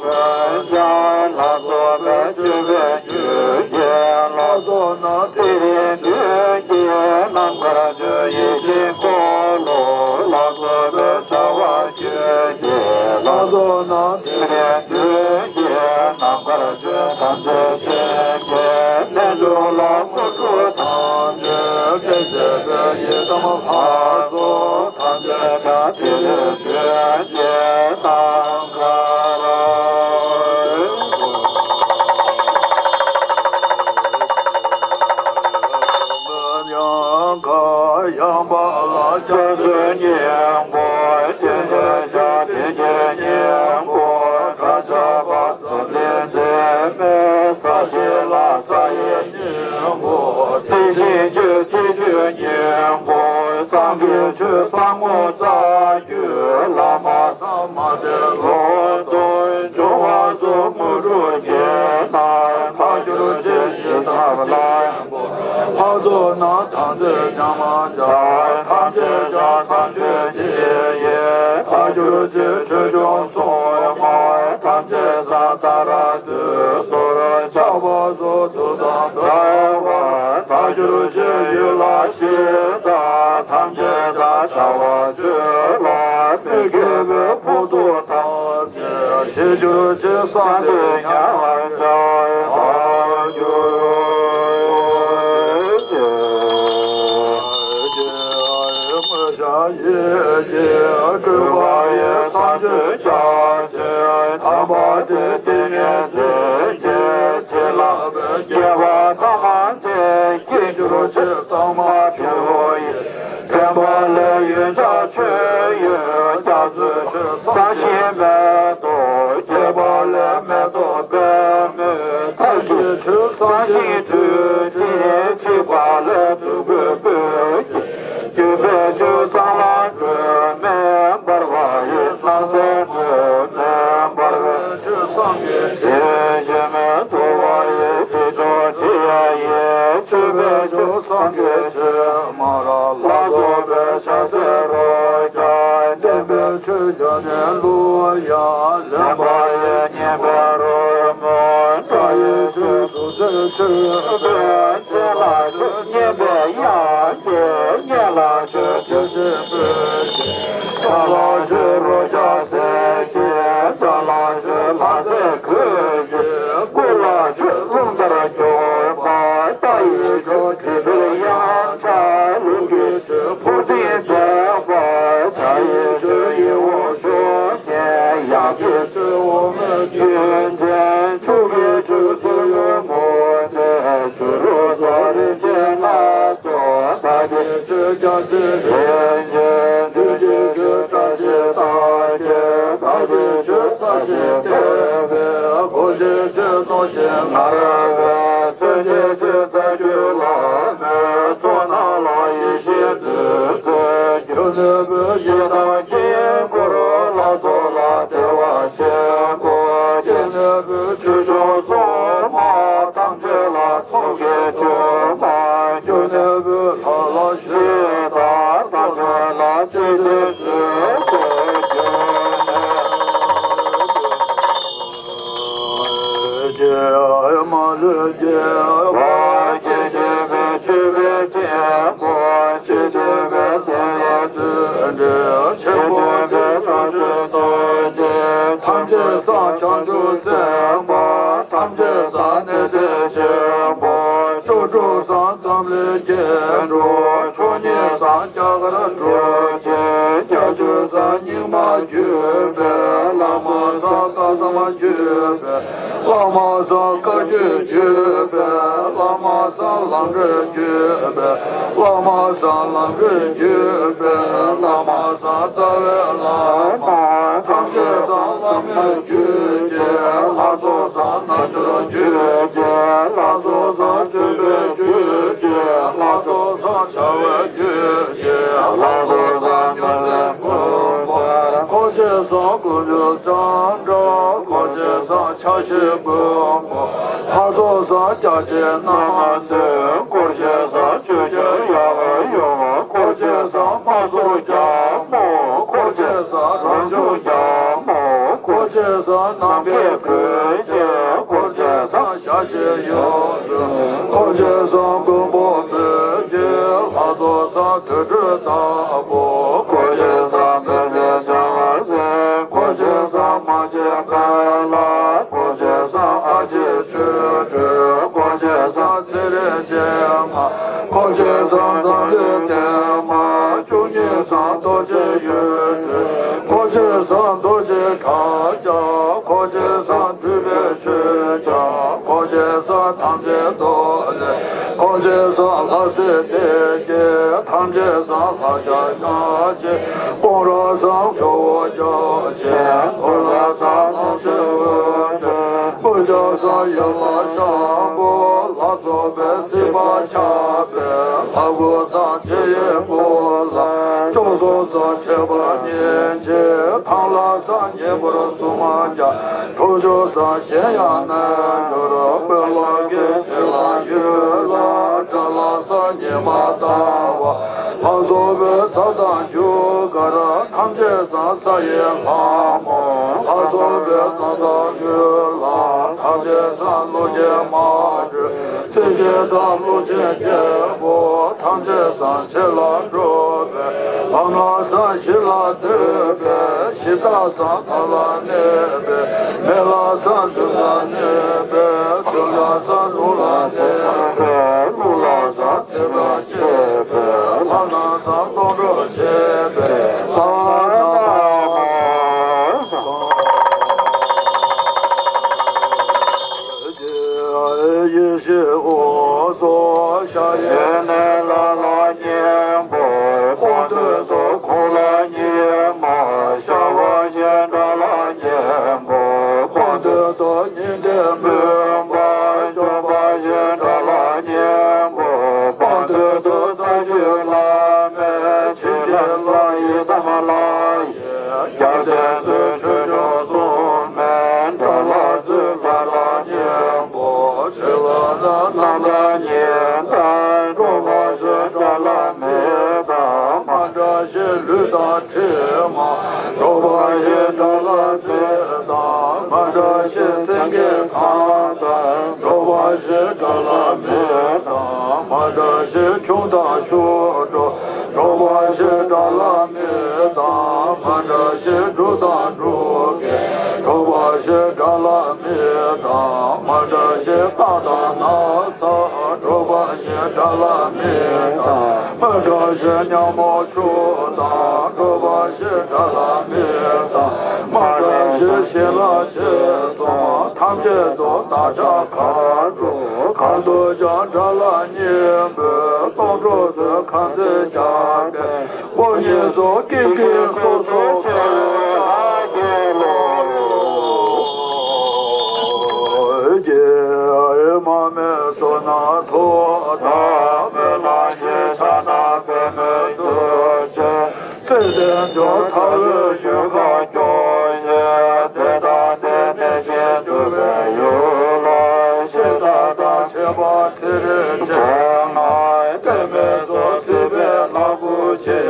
པའི་ཆོས་པའི་རྒྱུད་ཀྱི་ལ་སོགས་རྣམས་ཏེ་རིང་མཐུན་གྱི་རྣམ་དཀར་སྤྱོད་ཡིད་བཞིན་འཁོར་ལོ་ལ་སོགས་པའི་བྱ་བ་རྒྱུད་ཀྱི་ལ་སོགས་རྣམས་ཏེ་རིང་མཐུན་གྱི་རྣམ་དཀར་སྤྱོད་ཐམས་ཅད་མཁྱེན་པའི་རྣལ་འབྱོར་ལ་ཀུན་འགྲོ་དང་ཆོས་ཀྱི་རྗེ་བོ་ཡི་དམ་ལྷ་ཚོགས་ཐམས་ཅད་ཀྱང་དེ་ལས་བྱོན་གྱི་རྣམ་དཀར། ཡང་ག་ཡང་པ་ལ་སྐྱབས་སུ་སྙིང་པོ། སྐྱེ་འཆི་བྱ་དེ་ཉིད་སྙིང་པོ། དགྲ་བཅོམ་པ་འཛམ་གླིང་འཛིན་མའི་ས་གཞི་ལ་ས་ཡི་སྙིང་པོ། སྲིད་ཞིའི་ཆོས་སྲིད་ཆོས་སྙིང་པོ། སངས་རྒྱས་ཆོས་ཟབ་མོ་རྩ་བརྒྱུད། བླ་མ་ཟ་མ་ཏའི་ལོ་ཏོག་འབྱུང་བ་སོགས་དངོས་གྲུབ་བརྒྱད་རྣམས་ཐལ་འགྱུར་ཆོས་ཀྱི་ཐབས་ལ། ལྷ་ཚོགས་རྣམས་དམ་ཚིག་བཅའ་མར་སྦྱར། ཐམས་ཅད་ཀྱང་བཟང་སྤྱོད་ཀྱི་ཡིད་ཐལ་འགྱུར་ཆོས་ཆོས་སྐྱོང་སྲུང་མ་ཐམས་ཅད་བཟང་ལྟར་འདོད་དོར་ཆགས་པ་སོགས་དུག་དང་བྲལ་བ་ཐལ་འགྱུར་ཆོས་ཡུལ་ལ་གཤེགས་དང་ཐམས་ཅད་བཟང་བྱ་བ་ཆོས་ལ་མི་དགེ་བའི་ཕོག་ཐུག་དང་། ཞི་གྱུར་ཅིག་བསམ་པས་མཉམ་བཞག་ཐལ་འགྱུར་ཅིག་ཡིད་ཀྱིས་སྤྲུལ་པ་ཡི་བསམ་བརྗོད་རྒྱ་ཆེ། དམ་པ་དེ་དེ་ནས་འཛིན་གྱི་བྱིན་རླབས་རྒྱས་པ་ཐམས་ཅད་སྐྱེ་གྱུར་ཅིག་གཙང་མ་ཆུ་ཡི་དྲན་པ་ལས་ཡོན་ཆབ་མཆོད་ཡོན་རྒྱ་མཚོའི་ཆུ་བསམ་གྱིས་མི་ཐོགས། སྐྱེས་པ་ལས་མེ་ཏོག་པདྨོའི་ཚལ་གྱི་ཆུ་བསམ་གྱིས་དུད་འགྲོའི་འཁྲིག་པ་ལས་བདུད་ཀྱི་སྤོས་ཀྱི་གྱུར་པའི་ཆུ་བསམ་ལ་སྒྲོན་མེ་འབར་བ་ཡི་སྣང་གསལ་སྒྲོན་མེ་འབར་བའི་ཆུ་བསམ་གྱིས་དྲི་ཞིམ་དུ་བ་ཡི་དྲི་མཆོག་དྲི་ཡ་ཡི་མཆོད་པའི་ཆུ་བསམ་གྱིས་དྲི་མར་ལ་སོགས་པའི་ཕྱག་འཚལ་རོ་བརྒྱ་ལྡན་པའི་ཆོས་བརྒྱ་ནས་བླུ་ཡ་ལེན་པ་ཡི་སྙན་པའི་རོལ་མོ་སྒྲ་ཡི་ཆོས་སུ་ཚུལ་ཆོས་པའི་ལ་ཆོས་སྙན་པའི་དབྱངས་ཀྱིས་སྙན་ལ་ཆོས་ཆོས་ཅན་སྤོས་ཀྱི་ས་ལ་ཆོས་རོ་བརྒྱ་ཟེར་གྱི་ས་ལ་ཆོས་ལྷ་སྲས་གོས་ཀྱི་སྐུ་ལ་ཆོས་རླུང་ལྟར་མགྱོགས་པ་རྟ་ཡི་ཆོས་དྲིལ་བུའི་དབྱངས་འཆར་རླུང་གི་ཆོས་འཕུར་ལྡིང་མཛད་པ་བྱ་ཡི་ཆོས་ཡིད་འོང་ཤོག་ཅན་ཡང་གི་ཆོས་འོ་མའི་རྒྱུན་ཅན་ཆུ་གི་ཆོས་སྲོད་ལུས་མུན་ནད་ཆུ་རུ་སོགས་རིན་ཆེན་སྣ་ཚོགས་ད་གི་ཆོས་རྒྱ་ཆེ་རིན་ཆེན་བདུན་གྱི་ཆོས་བཀྲ་ཤིས་རྟགས་བརྒྱད་ད་གི་ཆོས་ས་གཞི་བརྟན་པའི་གོ་འབྱེད་ཆོས་རྣོ་ཞིང་ངར་བའི་མཚོན་བྱེད་ཆོས་རྩ་རྒྱུད་བླ་མའི་ཚོགས་རྣམས་ལ་ཡེ་ཤེས་བདུད་རྩི་རྒྱུ་ནོར་བུ་ཡི་དམ་དཀྱིལ་འཁོར་ལྷ་ཚོགས་ལ་བདེ་བ་ཆེན་པོ་སྐྱེ་ནོར་བུ་ཆོས་སྐྱོང་སྲུང་མ་ཐམས་ཅད་ལ་ཚོགས་ཀྱི་མཆོད་པ་རྒྱུ་ནོར་བུ་ལྷ་ལ་ཞེས་དང་ཐམས་ཅད་ལ་སྲིད་པའི་མཆོད་པའི་རྒྱུ་ནོར། རྗེ་མ་ལུས་རྒྱལ་བ་དགྱེས་བཞིན་པའི་མཆོད་པའི་ཆེན་པོ་ཆེས་བསྟོད་པའི་དོན་ཡི་བདུད་འདྲེ་ཆེན་པོ་འདི་ཕྱོགས་བཅུའི་སངས་རྒྱས་ཐམས་ཅད་སངས་བྱང་ཆུབ་སེམས་དཔའ་ཐམས་ཅད་སངས་ནི་སྟན་ཆེན་པོ་བཅུ་དྲུག་སངས་འཛམ་གླིང་སྐྱེ་འགྲོ་ཆོས་ཉིད་སངས་རྒྱ་གར་འགྲོ་ཆེན་བརྒྱད་ཅུ་སངས་རྙིང་མ་བརྒྱུད་པའི་བླ་མ་སངས་བཀའ་གདམས་བརྒྱུད་པའི་བླ་མ་སངས་བཀའ་བརྒྱུད་བརྒྱུད་པའི་བླ་མ་སངས་ལམ་རིམ་བརྒྱུད་པའི་བླ་མ་སངས་ལམ་རིམ་བརྒྱུད་པའི་བླ་མ་སངས་རྩ་བའི་བླ་མ་ཐམས་ཅད་སངས་བླ་མའི་རྒྱུད་ཀྱི་ལྷ་ཚོགས་སངས་རྣལ་འབྱོར་རྒྱུད་ཀྱི་ལྷ་ཚོགས་སངས་སྤྱོད་པའི་རྒྱུད་ཀྱི་ལྷ་ཚོགས་སངས་བྱ་བའི་རྒྱུད་ཀྱི་ལྷ་ཚོགས་སངས་མྱུར་མཛད་མགོན་པོ་འཁོར་བཅས་སངས་དཀོན་མཆོག་ཙནྡྲ་འཁོར་བཅས་སངས་ཕྱག་བཞི་མགོན་པོ་ལྷ་ཚོགས་སངས་རྒྱ་ཆེན་རྣམ་སྲས་འཁོར་བཅས་སངས་ཆོས་རྒྱལ་ཡབ་ཡུམ་འཁོར་བཅས་སངས་དམག་ཟོར་རྒྱལ་མོ་འཁོར་བཅས་སངས་རང་བྱུང་རྒྱལ་མོ་འཁོར་བཅས་ ནམ་མཁའི་གོས་ཅན། འཁོར་བཅས་སངས་རྒྱས་ཞིང་ཡོངས་སུ། འཁོར་བཅས་སངས་མགོན་པོ་མོས་ཀྱི། ལྷ་ཚོགས་སངས་དུར་ཁྲོད་བདག་པོ། འཁོར་བཅས་སངས་མི་ཕྱེད་བྱ་བ་སྲས། འཁོར་བཅས་སངས་མ་སྐྱེས་དཔལ་ལྷ། འཁོར་བཅས་སངས་ཨ་ཏི་ཤའི་སྤྲུལ། འཁོར་བཅས་སངས་ཚེ་རིང་སྤྱན་མ། འཁོར་བཅས་སངས་འཛམ་གླིང་བརྟན་མ། བཅུ་གཉིས་སངས་རྡོ་རྗེ་གཡུ་སྒྲོན། འཁོར་བཅས་སངས་རྡོ་རྗེ་ཕྲག་བརྒྱ། འཁོར་བཅས་སངས་སྤྲུལ་པའི་ཆོས་རྒྱལ། འཁོར་བཅས་སངས་ཐམས་ཅད་རྡོར་ལེན། འཁོར་བཅས་སངས་ལྷ་སྲིན་སྡེ་བརྒྱད། ཐམས་ཅད་སངས་ལྷ་བརྒྱ་ཕྱག་རྒྱའི། སྤོང་བ་སངས་ཇོ་བོ་རྒྱལ་ཆེན། ཐུབ་པ་སངས་ལྷ་སྲས་འོད་འདྲེན། དཔལ་ལྡན་སངས་ཡན་ལག་ཤམ་བུ། ལ་སོགས་པའི་སྲིད་པ་ཆགས་པའི་ལྷ་སྐུ་སངས་དེ་ཡི་སྐུ་ལ། སྐྱོབ་གསུམ་སངས་ཁྱད་པར་སྙིང་རྗེ། ཐང་ལྷ་སངས་ཉེ་འཁོར་སྲུང་མ་བརྒྱ། ཁྲོ་ཆུ་སངས་གཞན་ཡང་རྣལ་འབྱོར། དཔོན་སློབ་ཀྱི་ཁྲི་ལ་ཡོད་ལ། དགྲ་ལྷ་སངས་ཉི་མ་ཟླ་བ། ལ་སོགས་པའི་ས་དང་རྒྱུ་སྐར། ཐམས་ཅད་སངས་ས་ཡི་ལྷ་མོ། ལ་སོགས་པའི་ས་དང་ཡུལ་ལ། ཐམས་ཅད་སངས་ཀླུ་རྒྱལ་མ་བྱོན། སྲིད་ཞི་དང་ཀླུ་ཆེན་རྒྱལ་པོ། ཐམས་ཅད་སངས་ཕྱི་ལ་འགྲོ་བའི། ལམ་ལྷ་སངས་གཞི་ལ་སྡོད་པའི། གཞི་བདག་སངས་མཐའ་ལ་གནས་པའི། མེ་ལྷ་སངས་རྫུན་ལ་གནས་པའི། རྫུན་ལྷ་སངས་རླུང་ལ་གནས་པའི། རླུང་ལྷ་སངས་ཚེ་རབས་སྐྱེས་པའི། ལྷ་རྣམས་སངས་སྟོང་གྲོགས་བྱེད་པའི། ལྷ་རྣམས་སངས། ཡེ་ཤེས་འོད་ཚོགས་ཤར་ཡེ་ནས་ལྷ་ལ་སྙན་པོ། སྤངས་དུས་སུ་ཁོ་ལ་སྙན་མ། ཤར་བ་བཞིན་དགྲ་ལ་སྙན་པོ། སྤངས་དུས་སུ་སྙིང་གཏམ་སྨོན་པ། འཇོམས་པ་བཞིན་དགྲ་ལ་སྙན་པོ། སྤངས་དུས་སུ་རྩ་བརྒྱུད་བླ་མའི། ཆོས་ཀྱི་བློ་ཡི་ཐ་མ་ལ་ཡི། རྒྱལ་བསྟན་མཛོད་ཆོས་སྐྱོང་སྲུང་མའི། དགྲ་ལྷ་འཛིན་པ་ལ་སྙན་པོ། ཆོས་རྣམས་ལ་སྙན་དང་། འགྲོ་བ་བཞིན་དགྲ་ལྷ་མེད་དང་། མ་བསྒྲལ་ཞིང་ལུས་དང་གྲིབ་མ། འགྲོ་བ་བཞིན་དགྲ་ལྷ་མེད་དང་། མ་བསྒྲལ་ཞིང་སེང་གེ་ཐང་དང་། འགྲོ་བ་བཞིན་དགྲ་ལྷ་མེད་དང་། མ་བསྒྲལ་ཞིང་ཁྱུང་དང་ཤུག་སྒྲོ། འགྲོ་བ་བཞིན་དགྲ་ལྷ་མེད་དང་། མ་བསྒྲལ་ཞིང་འབྲུག་དང་འབྲུག་སྐད། འགྲོ་བ་བཞིན་དགྲ་ལྷ་མེད་དང་། མ་བསྒྲལ་ཞིང་སྟག་དང་ནགས་ཚ། འགྲོ་བ་བཞིན་དགྲ་ལྷ་མེད་དང་། མ་བསྒྲལ་ཞིང་ཉ་མོ་ཆུ་དང་། འགྲོ་བ་བཞིན་དགྲ་ལྷ་མེད་དང་། མ་བསྒྲལ་ཞིང་ཞིང་ལ་ཆེ་སོང་། ཐམས་ཅད་དུ་བདག་ཅག་མཁའ་འགྲོ། གང་དུ་ཀྱང་དགྲ་ལྷ་གཉན་པོས། སྟོང་གྲོགས་ཚོས་ཁ་འཛིན་རྒྱག་པས། དབུ་བརྙེས་སོ། ཀི་ཀི་སོ་སོ་ཁ་ལོ་ཀྱེ། མ་སྨད་ཚོགས་རྣམས་ཐུགས་དམ་མོས། ལ་ཡི་ཕྱག་ན་པདྨོ་འཛུགས་ཤིང་། སྲིད་དོན་མཆོག་ཐར་བའི་གོ་འཕང་སྐྱོང་ཞིང་། བདེ་དང་ལྡན་ནས་ཞིང་དུལ་བའི་ཡུལ་ལ། གཞི་བདག་དང་ཁྱད་པར་ཚེ་རིང་སྤྱན་སྔར། པདྨའི་ཚོགས་སྲིད་པའི་ལྷ་སྐུ་མཆོད་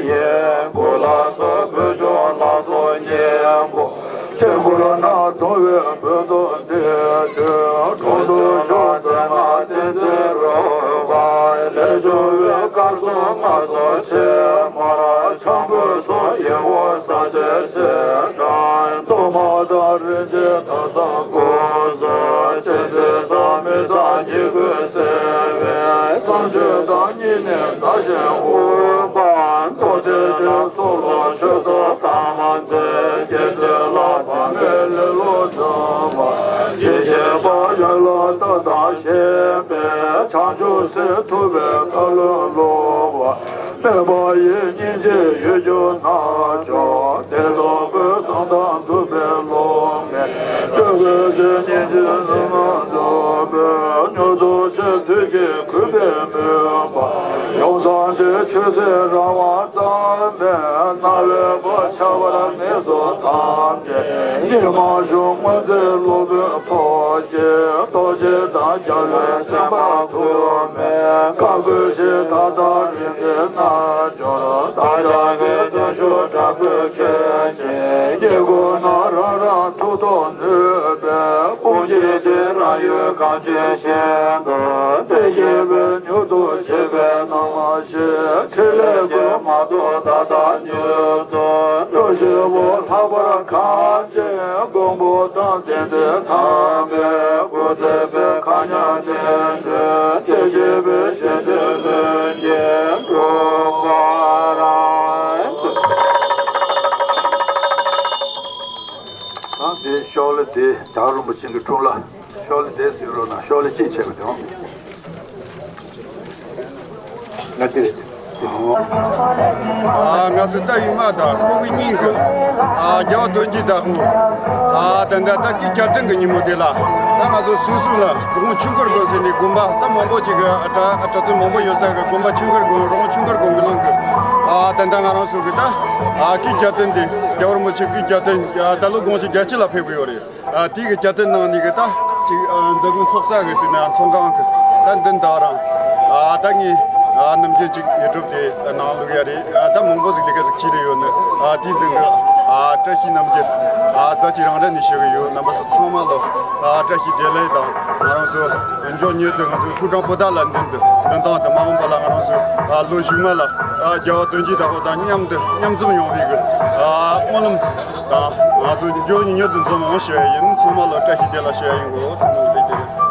ཡོན། སྐུ་ལ་སོགས་ཕུད་ཕྱུང་ལ་སོགས་གཉེན་པོ། དཀྱིལ་འཁོར་ན་གཏོང་བའི་འབུལ་གཏོར་འདི། དྲུང་དུ་བཞུགས་མཛད་མ་བསྟན་འཛིན་རོལ་པ། ལས་བྱུང་བའི་སྐར་གསུམ་མངའ་གསོལ་ཕྱེ་མར། ཆང་ཕུད་གསུམ་ཡིད་འོང་ཟ་བྱེད་ཕྱེ་བྲང་། གཏོར་མ་དང་རིན་ཆེན་ཐ་ཚང་ཀུན་གསོལ། སྤྱན་གཟིགས་གཙང་མའི་ཚང་ཉིད་ཀུན་གསལ་བའི། བསང་མཆོད་དང་བསྙེན་གནས་མཛའ་བཤེས་དབུ་འཕང་། མདོ་སྡེ་དང་གསུང་རབ་ཆོས་ཐོག་དང་མ་མཛད། རྒྱལ་སྲས་ལག་པ་མའི་ལེ་ལོ་འདོན་པ། ཇི་བཞིན་པ་ཡན་ལག་རྟགས་དང་ཞེན་པའི། བྱང་ཆུབ་སེམས་ཐུབ་པའི་བཀའ་བློན་སློབ་པ། སྨན་པ་ཡི་སྙིང་རྗེ་ཡུལ་གྱུར་ནགས་ཕྱོགས། བདེ་སྟོང་པའི་གཙང་དང་འདུན་པའི་སློབ་མའི། སྤྲུལ་པའི་ཆོས་ཉིད་ཀྱི་སེམས་རྣམས་རྫོགས་པའི། མྱུར་དུ་ཆེ་མཐུ་གྱིས་གུས་པས་སྨོན་པ། ཡུམ་སངས་རྒྱས་ཆོས་སྲིད་རང་དབང་གཙང་མའི། ནཱ་ལས་པ་ཁྱབ་པར་གནས་སུ་དམ་བཅས། ཉི་མ་ཞུགས་སྔོན་ཚེ་སློབ་དཔོན་ཚོགས་ཀྱིས། རྡོ་རྗེ་དང་རྒྱལ་བའི་སེམས་དཔའ་ཐུགས་མེད། བཀའ་བསྒོས་ཤིང་དག་དང་རིག་འཛིན་རྣལ་འབྱོར། བདག་ཅག་གི་དོན་ཞུ་དྲག་པོའི་ཆོས་ཀྱི། སྐྱེ་དགུ་རྣམས་རང་རང་ཐུགས་དང་ནུས་པས། དཔུང་གིས་ཏེ་རང་ཡུལ་གངས་ཅན་ཞིང་དུ། དེ་སྐྱེ་བོས་མྱུར་དུ་གཤེགས་པའི་སྣང་བ་ཞིག། ཕྲིན་ལས་མགོན་མ་ཐོབ་ད་ལྟ་མྱུར་དུ། འགྲོ་བཞིན་པོ་ལྷག་པར་གངས་ཅན་མགོན་པོ་དང་། བསྟན་འཛིན་དམ་པའི་སྐུ་ཚེ་འཕེལ། མཁའ་མཉམ་གཏན་གྲོལ་ཏེ། སྐྱེ་བོའི་གཞན་དོན་ལྷུན་གྱིས་གྲུབ་པར་མཛོད། ད་དེ་ཤོག་ལེ་དེ་རྒྱལ་བ་རིན་པོ་ཆེ་གི་འཁྲུངས་ལྷ། ཤོག་ལེ་དེ་ཟེར་རོགས་གནང་། ཤོག་ལེ་གཅིག་བྱས་པ་དང་། ང་དེ་རེད། ཨ། ང་ཚོ་ད་ཡུལ་མ་དང་ཁོ་གི་སྙིང་གི། ཨ། རྒྱལ་བ་དོན་གྱི་བདག་པོ། ཨ། ད་ལྟ་ད་སྐུའི་གྱ་སྟོན་གྱི་ཉིན་མོ་དེ་ལ། ད་ང་ཚོ་སོ་སོ་ལ་རི་བོང་ཆོས་འཁོར་དགོན་ཟེར་ནས་དགོན་པ་ད་མང་པོ་ཅིག་གི། ཨ། གྲྭ་གྲྭ་བཙུན་མང་པོ་ཡོད་ས་གི་དགོན་པ་ཆོས་འཁོར་དགོན། རི་བོང་ཆོས་འཁོར་དགོན་གྱི་ནང་གི། ཨ། ད་ལྟ་ང་རང་ཚོ་གི་ད། ཨ། སྐུའི་གྱ་སྟོན་དེ། རྒྱལ་བ་རིན་པོ་ཆེ་སྐུའི་གྱ་སྟོན། ཨ། ད་ལོ་དགུང་ལོ་བརྒྱད་ཅུ་ལ་ཕེབས་གི་ཡོད་རེད། ཨ། དེ་གི་གྱ་སྟོན་གནང་ནས་གི་ད་ཅིག། ཨ། མཛད་སྒོ་ཚོགས་ས་གི་ཟེར་ན་ཚོགས་ཁང་གི་ད་འདི་འདྲ་རང་། ཨ། ད་ངས། ཨ། ནམ་རྒྱུན་ཅིག་ཡུ་ཊུབ་དེ་ནང་བླུག་ཡ་རེད། ཨ། ད་མང་པོ་ཟིག་ལས་ཀ་ཟིག་བྱས་རེད་ཡོད་ནི། ཨ། དེའི་མདུན་གི། ཨ། བཀྲ་ཤིས་རྣམ་རྒྱལ། ཨ། རྩ་ཆེ་རང་འདྲ་ནས་ཞུ་གི་ཡོད། རྣམ་པ་ཚོ་ཚང་མ་ལ། ཨ། བཀྲ་ཤིས་བདེ་ལེགས་དང་། ང་རང་ཚོ་མགྱོགས་མྱུར་དུ་ང་ཚོའི་ཕོ་བྲང་པོ་ཏཱ་ལ་མདུན་དུ་མདུན་ཐང་དུ་མ་འོངས་པ་ལ་ང་རང་ཚོ། ཨ། ལོ་གཞུག་མ་ལ། ཨ། རྒྱལ་བ་དོན་གྱི་བདག་པོ་དང་མཉམ་དུ་མཉམ་འཛོམས་ཡོང་བའི་གི། ཨ། སྨོན་ལམ། ད་ང་ཚོ་མགྱོགས་མྱུར་དུ་འཛོམས་འོང་ཞུ་ཡ་ཡིན། ཚང་མ་ལ་བཀྲ་ཤིས་བདེ་ལེགས་ཞུ་ཡ་ཡིན་གོ། ཚང་མ་ལ་བཀྲ་ཤིས་བདེ་ལེགས།